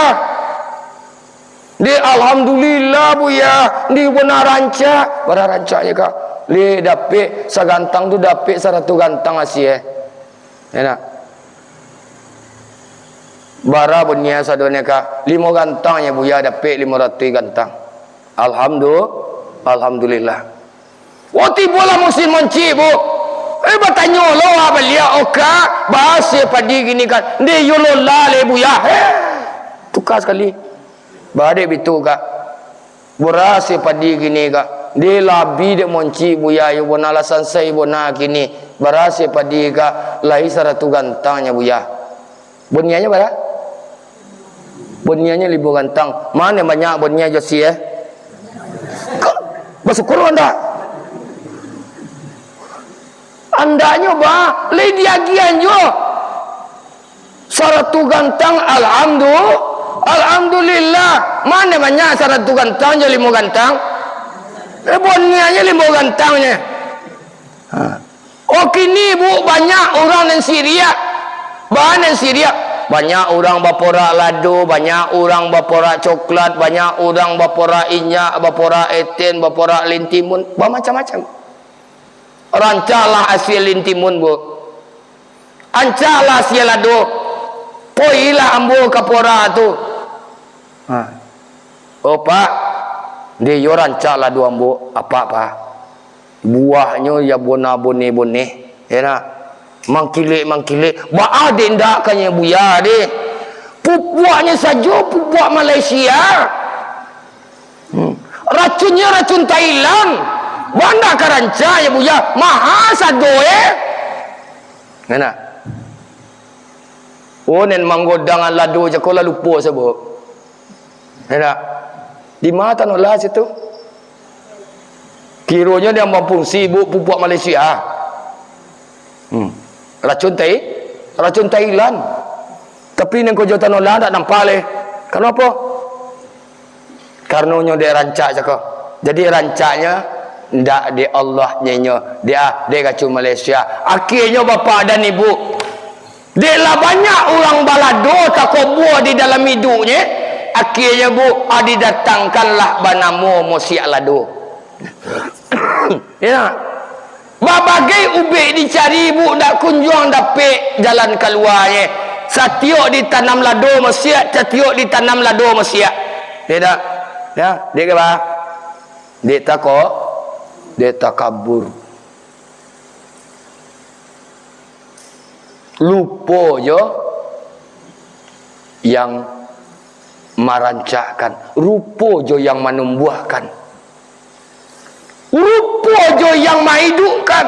"Dek, alhamdulillah, Buya, dek, bana rancak." "Bara rancaknyo, Kak?" "Leh, dapek sagantang tu, dapek saratuih gantang asie." Ya ndak? "Bara bunia sadonyo, Kak?" "Limo gantang nyo, Buya, dapek limo ratuih gantang." Alhamdu-, alhamdulillah. Oh, tibolah musim mancik, Bu. Eh, batanyo lo awak baliak, "Oh, Kak, baa se padi kini, Kak?" "Nde yo lolah leh, Buya." Eh, tuka sakali. "Baa dek bitu, Kak?" "Bara se padi kini, Kak?" "Nde, lah abih dek mancik, Buya, yo bona lah sansai bona kini." "Bara se padi, Kak?" "Lai saratuih gantang nyo, Buya." "Bunianyo bara?" "Bunianyo limo gantang." "Mano banyak bunia jo sie, eh?" Kok basyukur andak? Andaknyo ba, lai diagiahan juo. Saratuih gantang, alhamdu-, alhamdulillah. Mano banyak saratuih gantang jo limo gantang? Eh, bunianyo limo gantang nyo. Ha. Oh, kini, Bu, banyak urang nan siriak. Baa nan siriak? Banyak urang baporak lado, banyak urang baporak coklat, banyak urang baporak inyak, baporak eten, baporak lintimun, bamacam-macam. Rancaklah asie lintimun, Bu. Rancaklah asie lado. Poilah ambo ka porak tu. Ha. "Oh, Pak, nde yo rancak lado ambo." "Apak, Pak?" "Buahnyo yo bona boneh-boneh, yo ndak? Mangkilek-mangkilek." "Baa dek ndak kanyo, Buya, deh? Pupuaknyo sajo pupuak Malaysia. Hmm. Racunnyo racun Thailand. Baa ndak ka rancak, yo, Buya? Maha sado, eh." Yo ndak? Oh, nan manggodangan lado cako lah lupo sabo. Yo ndak? Di ma tanolah situ? Kironyo nan bafungsi, Bu, pupuak Malaysia. Hmm. Racun Thai-, racun Thailand. Tapi nan ko jo tanolah ndak nampak leh. Karano apo? Karano nyo dek rancak cako. Jadi rancaknyo ndak dek Allah nyo, dek, ah, dek racun Malaysia. Akhianyo, Bapak dan Ibu, dek lah banyak urang balado takobua di dalam iduiknyo, akhianyo, Bu, ah, didatangkanlah banamo mosiak lado. Ya. Babagai ubek dicari, Bu, dak kunjuang dapek jalan kaluanyo. Satiok ditanam lado mosiak, satiok ditanam lado mosiak. Ya dak? Ya, dek apa? Dek tako-, dek takabur. Lupo jo yang marancakkan, rupo jo yang manumbuahkan, rupo jo yang maidukkan.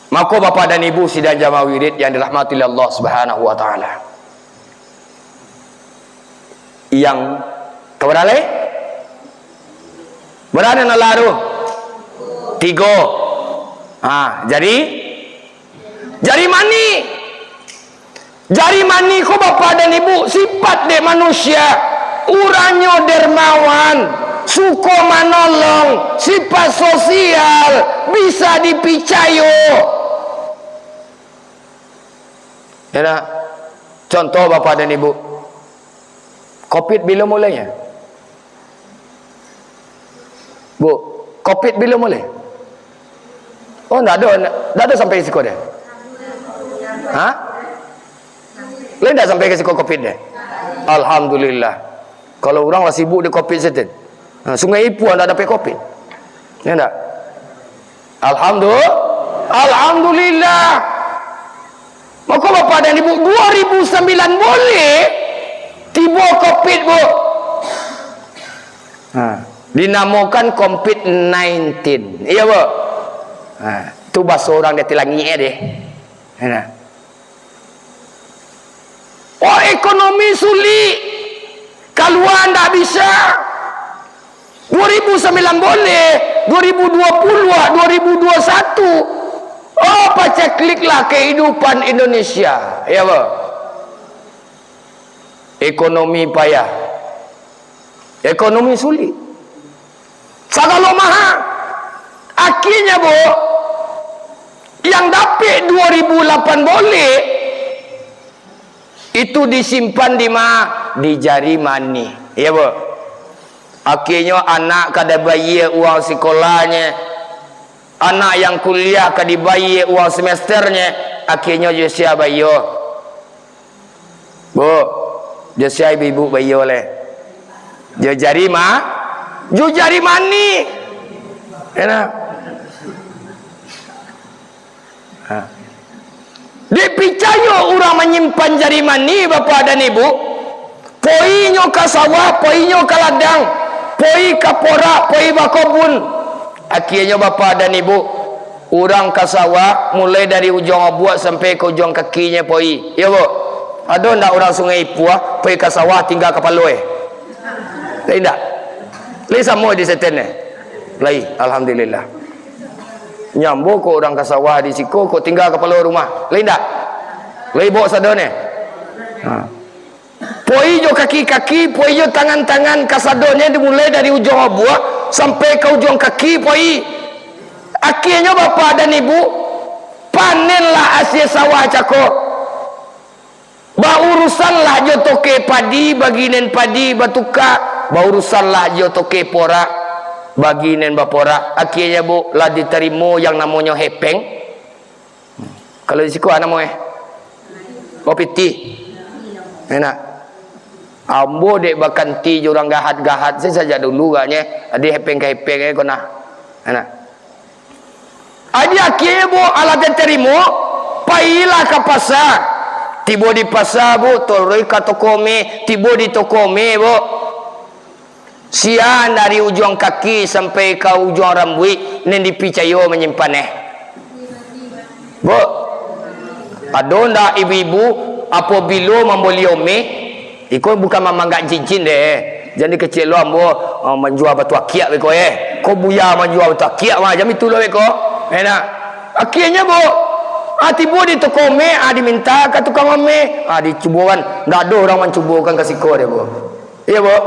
Mako, Bapak dan Ibu sidang jamaah wirid yang dirahmati Allah Subhanahu wa Ta'ala, yang kabaralai? Bara nan alah tu? Tigo. Ha, jadi, jari mani. Jari mani ko, Bapak dan Ibu, sifat dek manusia. Urangnyo dermawan, suko manolong, sifat sosial, bisa dipicayo. Ya nak? Contoh, Bapak dan Ibu, covid bilo mulainyo? Bu, covid bilo mulai? Oh, ndak ado, ndak ado sampai siko deh. Ha? Lai ndak sampai ka siko covid deh? Alhamdulillah. Kalau urang lah sibuk di covid sajo. Ha, Sungai Ipuah ndak dapek covid. Ya ndak? Alhamdu-, Alhamdulillah. Mako, Bapak dan Ibu, dua ribu sambilan boleh tibo covid, Bu. Ha, dinamokan covid nineteen. Iya, Bu? Ha, tu bahaso urang di ateh langik, eh, deh. Ya, nah. Oh, ekonomi sulik. Kalua ndak bisa. Dua ribu sambilan boleh, dua ribu dua puluh, dua ribu dua puluh satu. Oh, pacakliklah kehidupan Indonesia. Ya, apa? Ekonomi payah. Ekonomi sulik. Sagalo maha. Akhirnya, Bu, yang dapek dua ribu lapan boleh, itu disimpan di ma? Di jari mani. Ya, Bu. Akhirnya anak kada bayia uang sikolahnyo. Anak yang kuliah ka dibayia uang semesternyo. Akhirnya jo sia bayia? Bu, jo sia ibu-ibu bayia lai? Jo jari ma? Jo jari mani. Ya, nah. Ha. Dek picayo urang manyimpan jari mani, Bapak dan Ibu, poinyo ka sawah, poinyo ka ladang, poi ka porak, poi bakobun. Akhirnyo, Bapak dan Ibu, urang ka sawah, mulai dari ujuang obuak sampai ka ujuang kakinyo poi. Iyo, Bu? Ado ndak urang Sungai Ipuah, poi ka sawah, tingga kapalo, eh? Lai ndak? Lai samo di Seten, eh? Lai, alhamdulillah. Nyo ambo kok urang ka sawah di siko, kok tingga kapalo rumah. Lai ndak? Lai bok sadonyo. Ha. Poi jo kaki-kaki, poi jo tangan-tangan, kasadonyo dimulai dari ujuang obuak sampai ka ujuang kaki poi. Akhirnyo, Bapak dan Ibu, panenlah asie sawah cako. Baurusanlah jo toke padi, baginen padi batuka, baurusanlah jo toke porak, baginen baporak. Akhirnyo, Bu, lah ditarimo yang namonyo hepeng. Kalau di siko, a namo, eh? Oh, pitih. Enak. Ambo dek bakanti jo urang gahat-gahat, sa-, sajak dulu agaknyo, ado hepeng ka hepeng, eh, ko nah. Enak. Jadi, akhirnyo, Bu, alah ditarimo, pailah ka pasa. Tibo di pasa, Bu, taruih ka toko me, tibo di toko me, Bu. Sia dari ujuang kaki sampai ka ujuang rambuik, nan dipicayo manyimpan, eh? Bu, ado ndak ibu-ibu, apabilo mambali ome, iko bukan mamanggak cincin deh. Jan dikecek lo ambo, ah, manjua batu akiak beko, eh. Ko buya manjua batu akiak mah, jan itu lo beko. Enak. Akhirnyo, Bu, ah, tibo di toko ome, ah, diminta ka tukang ome, ah, dicubokan. Ndak ado urang mancubokan ka siko deh, Bu. Iyo, Bu.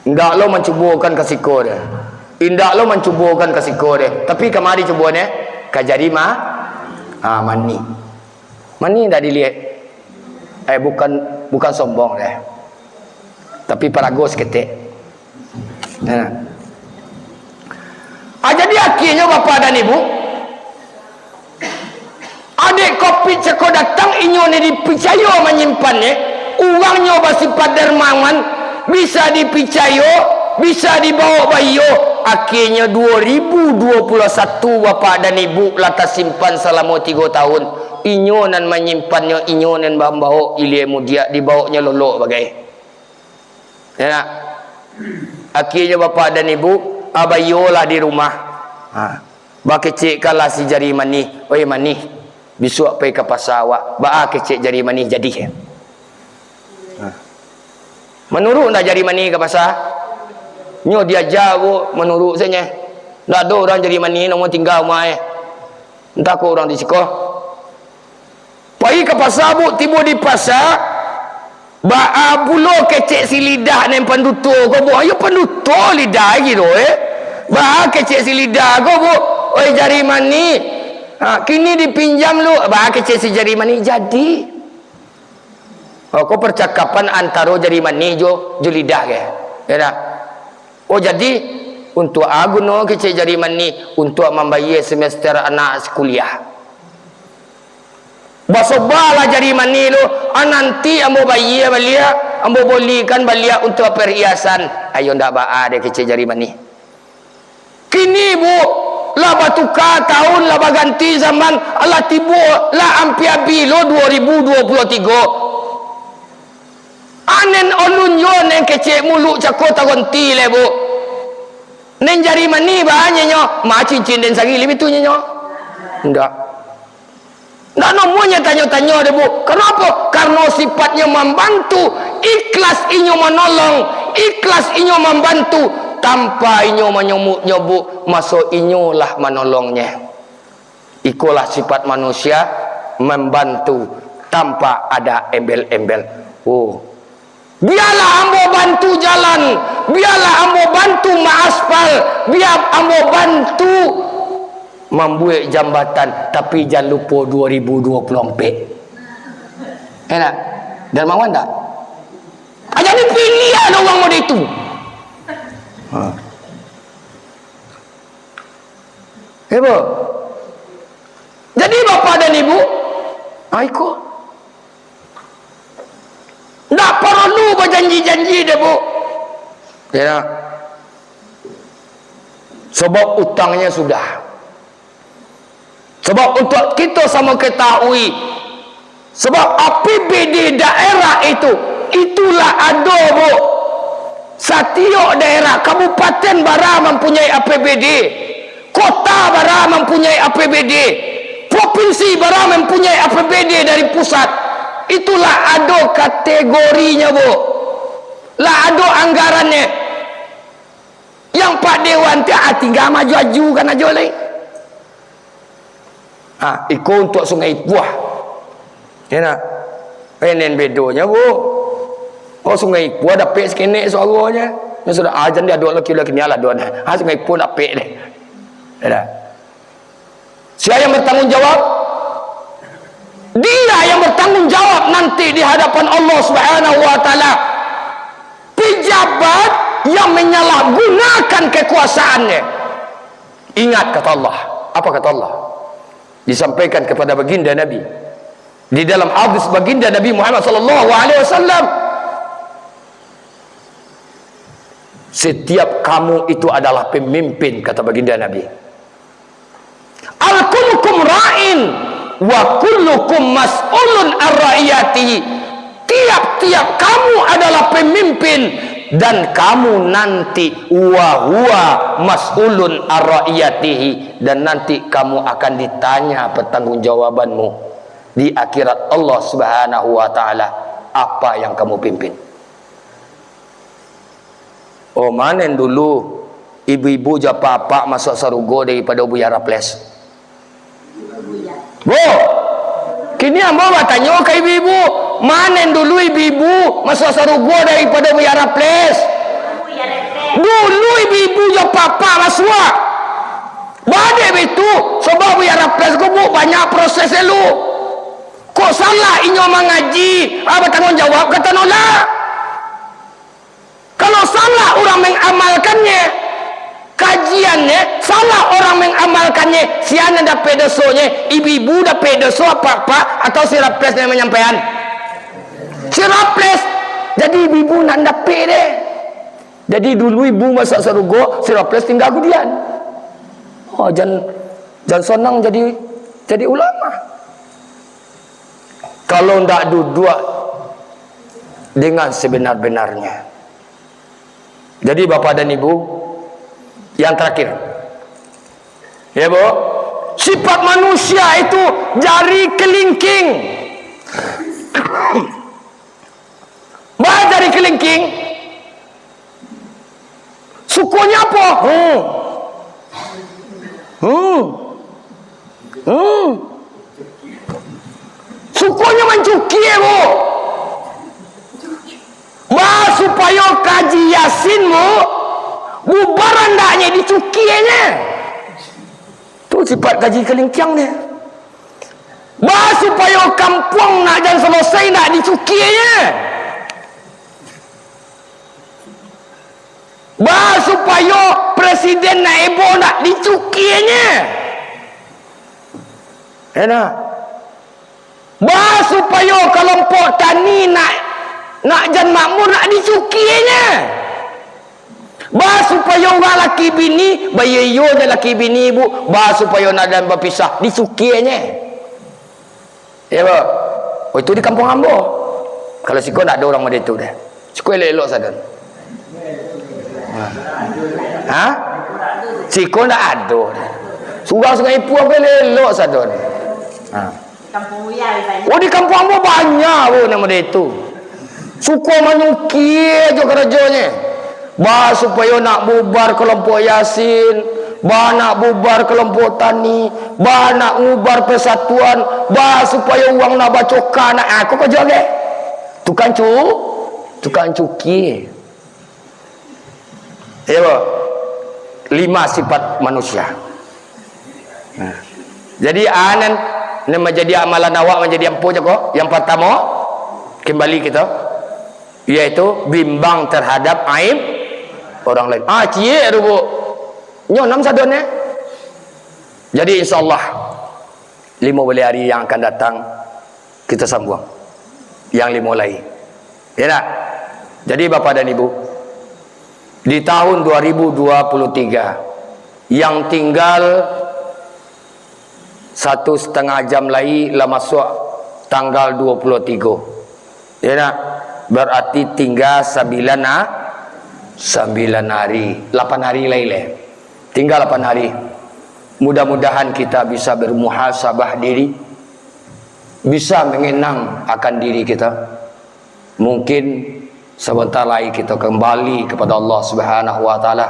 Indak lo mancubokan ka siko deh. Indak lo mancubokan ka siko deh. Tapi kama dicubo neh? Ka jari ma-, ah, mani. Mani indak diliek. Eh, bukan, bukan sombong deh. Tapi parago saketek. Nah. Ah, jadi akhirnyo, Bapak dan Ibu, adek covid cako datang, inyo ni dipicayo manyimpannyo, Urangnyo basipat dermawan, bisa dipicayo, bisa dibawok baiyo. Akhienyo duo ribu duo puluah satu, Bapak dan Ibu, lah tasimpan salamo tigo tahun. Inyo nan manyimpannyo, inyo nan mambawok ilia mudiak, dibawoknyo lolok bagai. Ya nak? Akhienyo Bapak dan Ibu, abaiyolah di rumah. Ha. Bakecekkanlah si jari manih. Oi manih, bisuak pai ka pasa awak, baa kecek jari manih jadi. Ha. Manuruik ndak jari manih ka pasa? Nyo diaja, Bu, manuruik sajo. Ndak ado urang jari manih namo tingga umah, eh. Antah ko urang di siko. Pai ka pasa, Bu, tibo di pasa, baa pulo kecek si lidah nan panduto ko, Bu? Ayo panduto lidah gitu, eh. Baa kecek si lidah ko, Bu? Oi jari manih. Ha, kini dipinjam lu, baa kecek si jari manih jadi. Oh, ko percakapan antaro jari manih jo, jo lidah ke? Ya dak? Oh, jadi, untuak a guno kecek jari manih? Untuak mambayia semester anak kuliah. Basobalah jari manih lu, ah, nanti ambo bayia baliak, ambo bolikan baliak untuak perhiasan. Ayo ndak baa deh kecek jari manih. Kini, Bu, lah batuka tahun, lah baganti zaman, alah tibo, lah ampia abih lo duo ribu duo puluah tigo. Anen olun yo nen kecek muluik cako tagonti le, Bu. Nen jari manih baa nyo, ma cincin den sagili bitu nyo. Ndak. Ndak nomuanyo tanyo-tanyo deh, Bu. Karano apo? Karano sifatnyo mambantu, ikhlas inyo manolong, ikhlas inyo mambantu. Tanpa inyo manyomuk-nyomuk, maso inyo lah manolongnyo. Ikolah sifat manusia, mambantu tanpa ada embel-embel. Oh. Bialah ambo bantu jalan, bialah ambo bantu maaspal, bia ambo bantu mambuek jambatan, tapi jan lupo duo ribu duo puluah ampek. Enak? Dermawan tak? Aja dipilih lah urang model itu. Ha. Ya, Bu? Jadi, Bapak dan Ibu, ah, iko. Ndak paralu bajanji-janji deh, Bu. Ya. Sabab utangnya sudah. Sabab untuak kito samo ketahui, sabab A P B D daerah itu, itulah ado, Bu. Satiok daerah, kabupaten bara mampunyai A P B D, kota bara mampunyai A P B D, provinsi bara mampunyai A P B D dari pusat. Itulah ado kategorinyo, Bu. Lah ado anggarannyo. Yang Pak Dewan tu, ah, tingga maju-ajukan ajo lai. Ha, iko untuak Sungai Ipuah. Ya nak? Eh, nan bedonyo, Bu. Oh, Sungai Ipuah dapek sakenek suaronyo. Nyo sudah, ah, jan diaduak laki, laki ni alah duak. Ha, Sungai Ipuah dapek deh. Ya nak? Sia yang bertanggung jawab? Dia yang bertanggung jawab nanti di hadapan Allah Subhanahu wa Ta'ala. Pejabat yang menyalahgunakan kekuasaannya. Ingat kata Allah. Apa kata Allah? Disampaikan kepada baginda Nabi. Di dalam hadis baginda Nabi Muhammad sallallahu alaihi wasallam, "Setiap kamu itu adalah pemimpin," kata baginda Nabi. "Al kullukum ra'in wa kullukum mas'ulun ar ra'iyatihi." Tiap-tiap kamu adalah pemimpin dan kamu nanti wa huwa mas'ulun ar ra'iyatihi, dan nanti kamu akan ditanya pertanggungjawabanmu di akhirat Allah Subhanahu wa Ta'ala, apa yang kamu pimpin. Oh, manen dulu ibu-ibu jo apak-apak masuak sarugo daripado Buya Raffles? Bu, kini ambo batanyo ka ibu-ibu, manen dulu ibu-ibu masuak sarugo daripado Buya Raffles? Dulu ibu-ibu jo apak-apak masuak. Badek bitu, sabab Buya Raffles ko, Bu, banyak proses elu. Kok salah inyo mangaji, ah, batanggung jawab ka Tanah Olah. Kalau salah urang mengamalkannyo, kajiannyo, salah urang mengamalkannyo, sia nan dapek dosonyo, ibu-ibu dapek doso, apak-apak, atau si Raffles nan manyampaian? Si Raffles, jadi ibu nak dapek deh. Jadi dulu ibu masuak sarugo, si Raffles tingga kudian. Oh, jan, jan sonang jadi, jadi ulama. Kalau ndak duduak dengan sebenar-benarnya. Jadi, Bapak dan Ibu, yang terakhir. Ya, Bu. Sifat manusia itu jari kelingking. Ba jari kelingking. Sukonyo apo? Hmm. Hmm. Hmm. Sukonyo mancukia, Bu. Ba supayo Kaji Yasin, Bu, bubar andaknyo dicukianyo. Tu sifat kaji kalingkiang nyo. Ba supayo kampuang nak jan salasai, nak dicukianyo. Ba supayo presiden nak heboh, nak dicukianyo. Ya nak? Ba supayo kalompok tani nak, nak jan makmur, nak dicukianyo. Ba supayo urang laki bini, baiyo-iyo jo laki bini, Bu. Ba supayo nak jan bapisah, dicukianyo. Ya, Bu. Oh, itu di kampuang ambo. Kalau siko ndak ado urang model itu deh. Siko elok-elok sadonyo. Ha? Siko ndak ado deh. Surang Sungai Ipu ko elok-elok sadonyo. Ha. Oh, di kampuang ambo banyak, Bu, nan model itu. Suko manyukia jo karajonyo. Ba supayo nak bubar kalompok Yasin, ba nak bubar kalompok tani, ba nak bubar persatuan, ba supayo urang nak bacoka, nak ako ko jo ge. Tukang cu-, tukang cukia. Iyo, Bu. Lima sifat manusia. Nah. Jadi, anan, nan manjadi amalan awak manjadi ampo jo ko. Yang partamo, kembali kito, yaitu bimbang terhadap aib orang lain. Ah, ciek tu, Bu. Nyo enam sadonyo. Jadi, insyaallah, limo baleh hari yang akan datang, kita sambung yang limo lai. Ya nak? Jadi, Bapak dan Ibu, di tahun dua ribu dua puluh tiga, yang tinggal satu setengah jam lai lah masuak tanggal dua puluh tiga. Ya nak? Berarti tinggal sambilan ha-, sambilan hari, lapan hari lai leh. Tinggal lapan hari. Mudah-mudahan kita bisa bermuhasabah diri, bisa mengenang akan diri kita. Mungkin sebentar lagi kita kembali kepada Allah Subhanahu wa Ta'ala.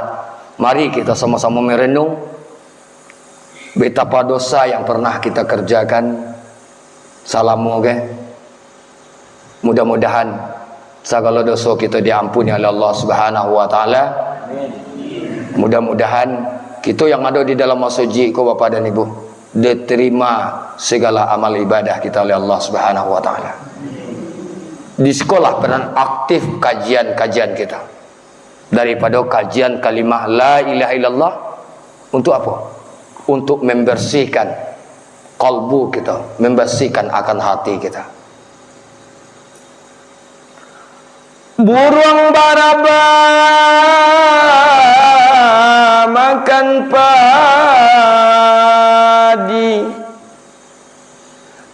Mari kita sama-sama merenung betapa dosa yang pernah kita kerjakan salamo, oke? Mudah-mudahan sagalo doso kito diampuni oleh Allah Subhanahu wa Ta'ala. Mudah-mudahan kito yang ado di dalam masajik ko, Bapak dan Ibu, diterima segala amal ibadah kita oleh Allah Subhanahu wa Ta'ala. Di sikolah peran aktif kajian-kajian kita. Daripado kajian kalimah la ilaha illallah, untuk apo? Untuk membersihkan kalbu kita, membersihkan akan hati kita. Buruang barabah makan padi,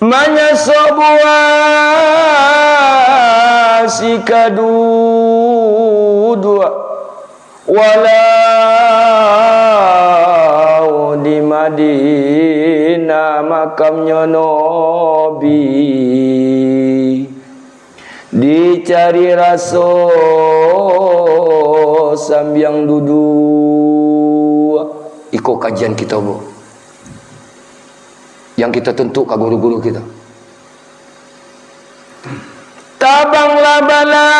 manyasok buah sikaduduak, walau di Madinah makamnyo Nabi. Dicari raso sambiang duduak. Iko kajian kito, Bu, yang kito tuntuak ka guru-guru kito. Tabanglah balam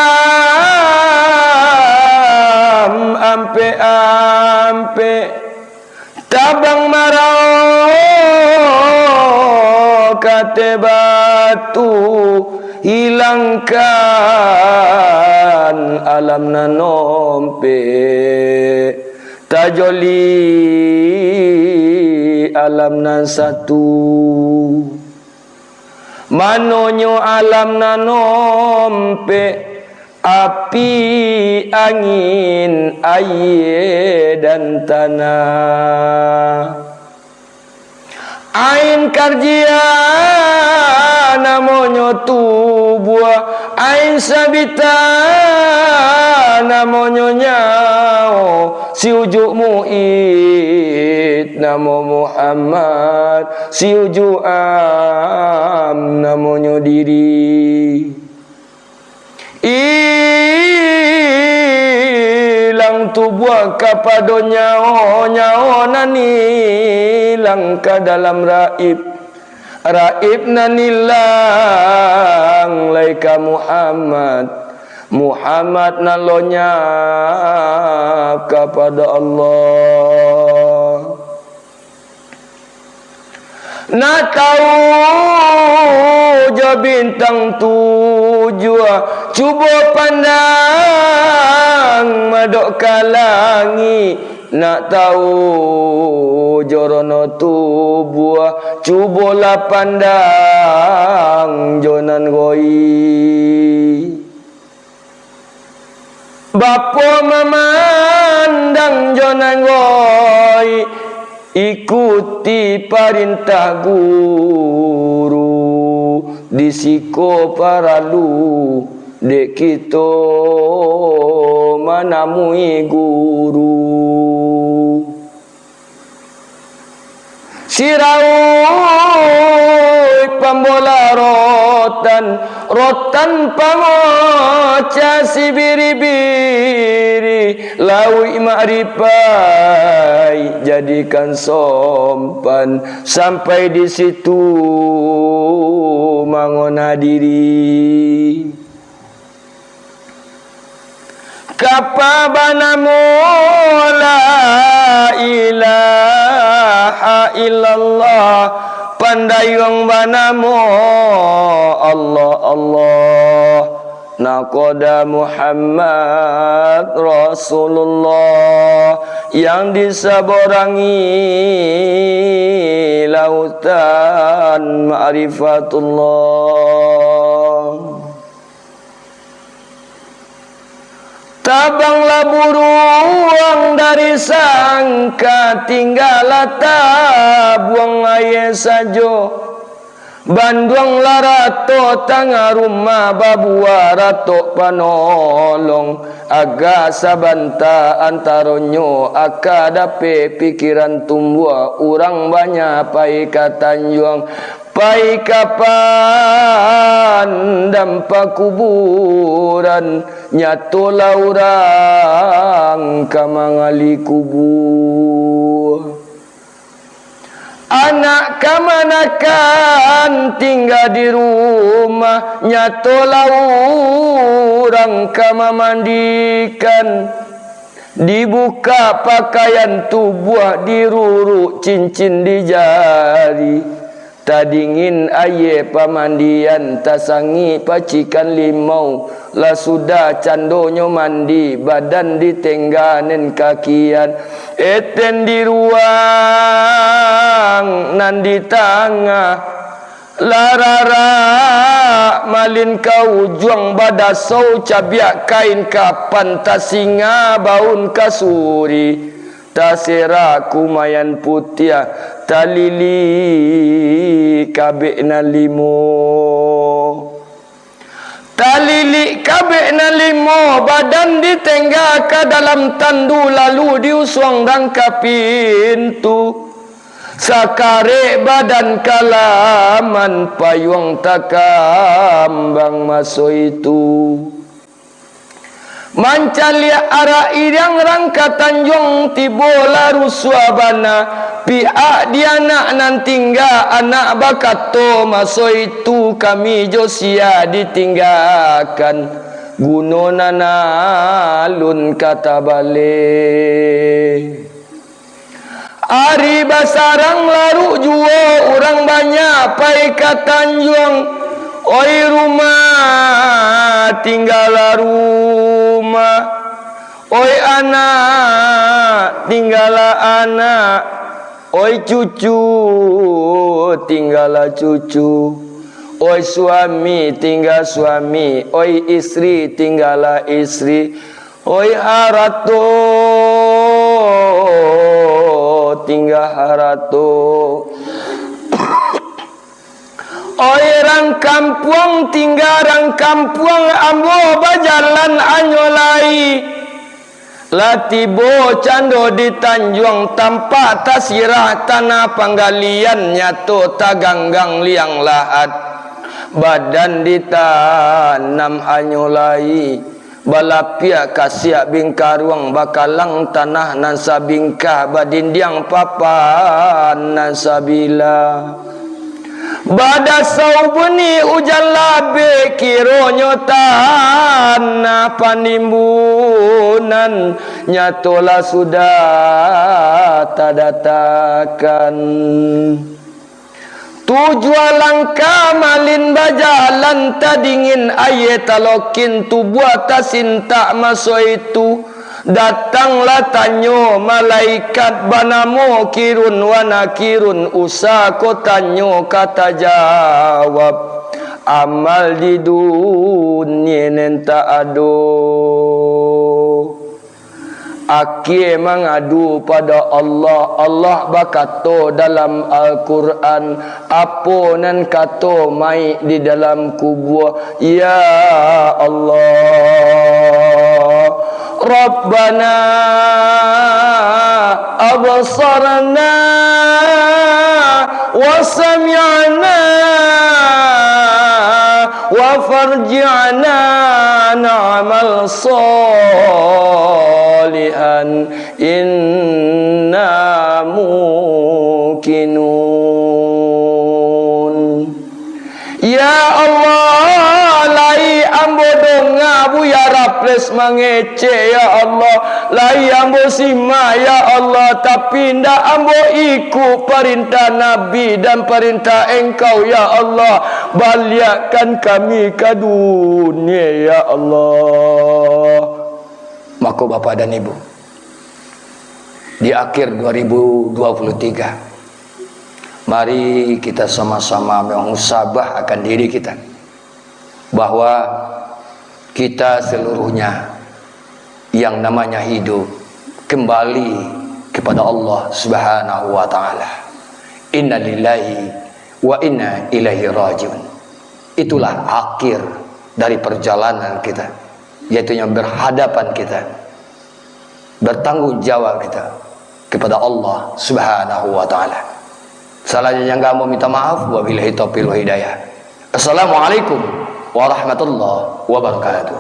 ampek-ampek, tabang marau kateh batu, hilangkan alam nan ompek, tajoli alam nan satu. Manonyo alam nan ompek, api, angin, aie, dan tanah. Ain karjia namonyo tubuah, ain sabita namonyo nyao, si ujuak mu'id namo Muhammad, si ujuak am namonyo diri. Ilang tubuah kapado nyao, nyao nan ilang ka dalam raib, raib nan ilang lai ka Muhammad, Muhammad nan lonyap kapado Allah. Nak tau jo bintang tujuah, cubo pandang madok ka langik. Nak tau jo rono tubuah, cubolah pandang jo nan goib. Bapo mamandang jo nan goib, ikuti parintah guru, di siko paralu dek kito manamui guru. Si rauik pambola rotan, rotan pamocah si biri-biri, lauik makrifaik jadikan sompan, sampai di situ mangona diri. Kapa banamo la ilaha illallah, pandayuang banamo Allah, Allah, nakoda Muhammad Rasulullah, yang di saborangi lautan ma'rifatullah. Tabanglah buruang dari sangka, tinggalah tabuang aie sajo. Banduanglah rato tangah rumah, babuah ratok panolong. Agak sabanta antaronyo aka dapek pikiran tumbuah, urang banyak pai ka tanjuang. Pai ka padang pakuburan, nyatolah urang ka mangali kubua. Anak kamanakan tingga di rumah, nyatolah urang ka mamandikan. Dibukak pakaian tubuah, diruruk cincin di jari. Tadingin aie pamandian, tasangik pacikan limau. Lah sudah candonyo mandi, badan ditengganen kakian. Eten di ruang nan di tangah, lah rarak malin ka ujuang, badasau cabiak kain kapan, tasinga baun kasuri. Taserak kumaian putiah, talilik kabek nan limo. Talilik kabek nan limo, badan ditengga ka dalam tandu, lalu diusuang rangka pintu. Sakarek badan ka laman, payuang takambang maso itu. Mancaliak arak iriang rangka tanjuang, tibolah rusuah bana. Piak di anak nan tingga, anak bakato maso itu, kami jo sia ditinggakan, guno nan alun ka tabaleh. Ari basarang laruk juo, urang banyak pai ka tanjuang. Oi rumah, tinggalah rumah. Oi anak, tinggalah anak. Oi cucu, tinggalah cucu. Oi suami, tingga suami. Oi istri, tinggalah istri. Oi harato, tingga harato. Oi rang kampuang, tingga rang kampuang, ambo bajalan anyo lai. Lah tibo cando di tanjuang, tampak tasirah tanah panggalian, nyato taganggang liang lahat. Badan ditanam anyo lai, balapiak kasiak bingkaruang, bakalang tanah nan sabingkah, badindiang papan nan sabilah. Badasau buni ujan labih, kironyo tanah panimbunan, nyatolah sudah tadatakan. Tujuah langkah malin bajalan, tadingin aia talokin, tubuah tasintak maso itu. Datanglah tanyo malaikat banamo Kirun wa Nakirun, usa ko tanyo ka tajawab, amal di dunia nan tak ado. Akhia mangadu pado Allah, Allah bakato dalam Al-Quran, apo nan kato mayik di dalam kubua, Ya Allah, Rabbana, absarna wa sami'na wa farji'na na'mal salihan inna muqinun. Ya Allah, lai ambo donga Buya Raffles mangecek, ya Allah. Lai ambo simak, ya Allah, tapi indak ambo ikuik parintah Nabi dan parintah Engkau, ya Allah. Baliakkan kami ka dunia, ya Allah. Mako, Bapak dan Ibu, di akhir dua ribu dua puluh tiga, mari kita sama-sama muhasabah akan diri kita, bahwa kita seluruhnya yang namanya hidup kembali kepada Allah Subhanahu wa Ta'ala. Innalillahi wa inna ilaihi rajiun. Itulah akhir dari perjalanan kita, yaitu yang berhadapan kita, bertanggung jawab kita kepada Allah Subhanahu wa Ta'ala. Salahnya nyangga ambo minta maaf, wabillahi taufiq wal hidayah. Assalamualaikum warahmatullahi wabarakatuh.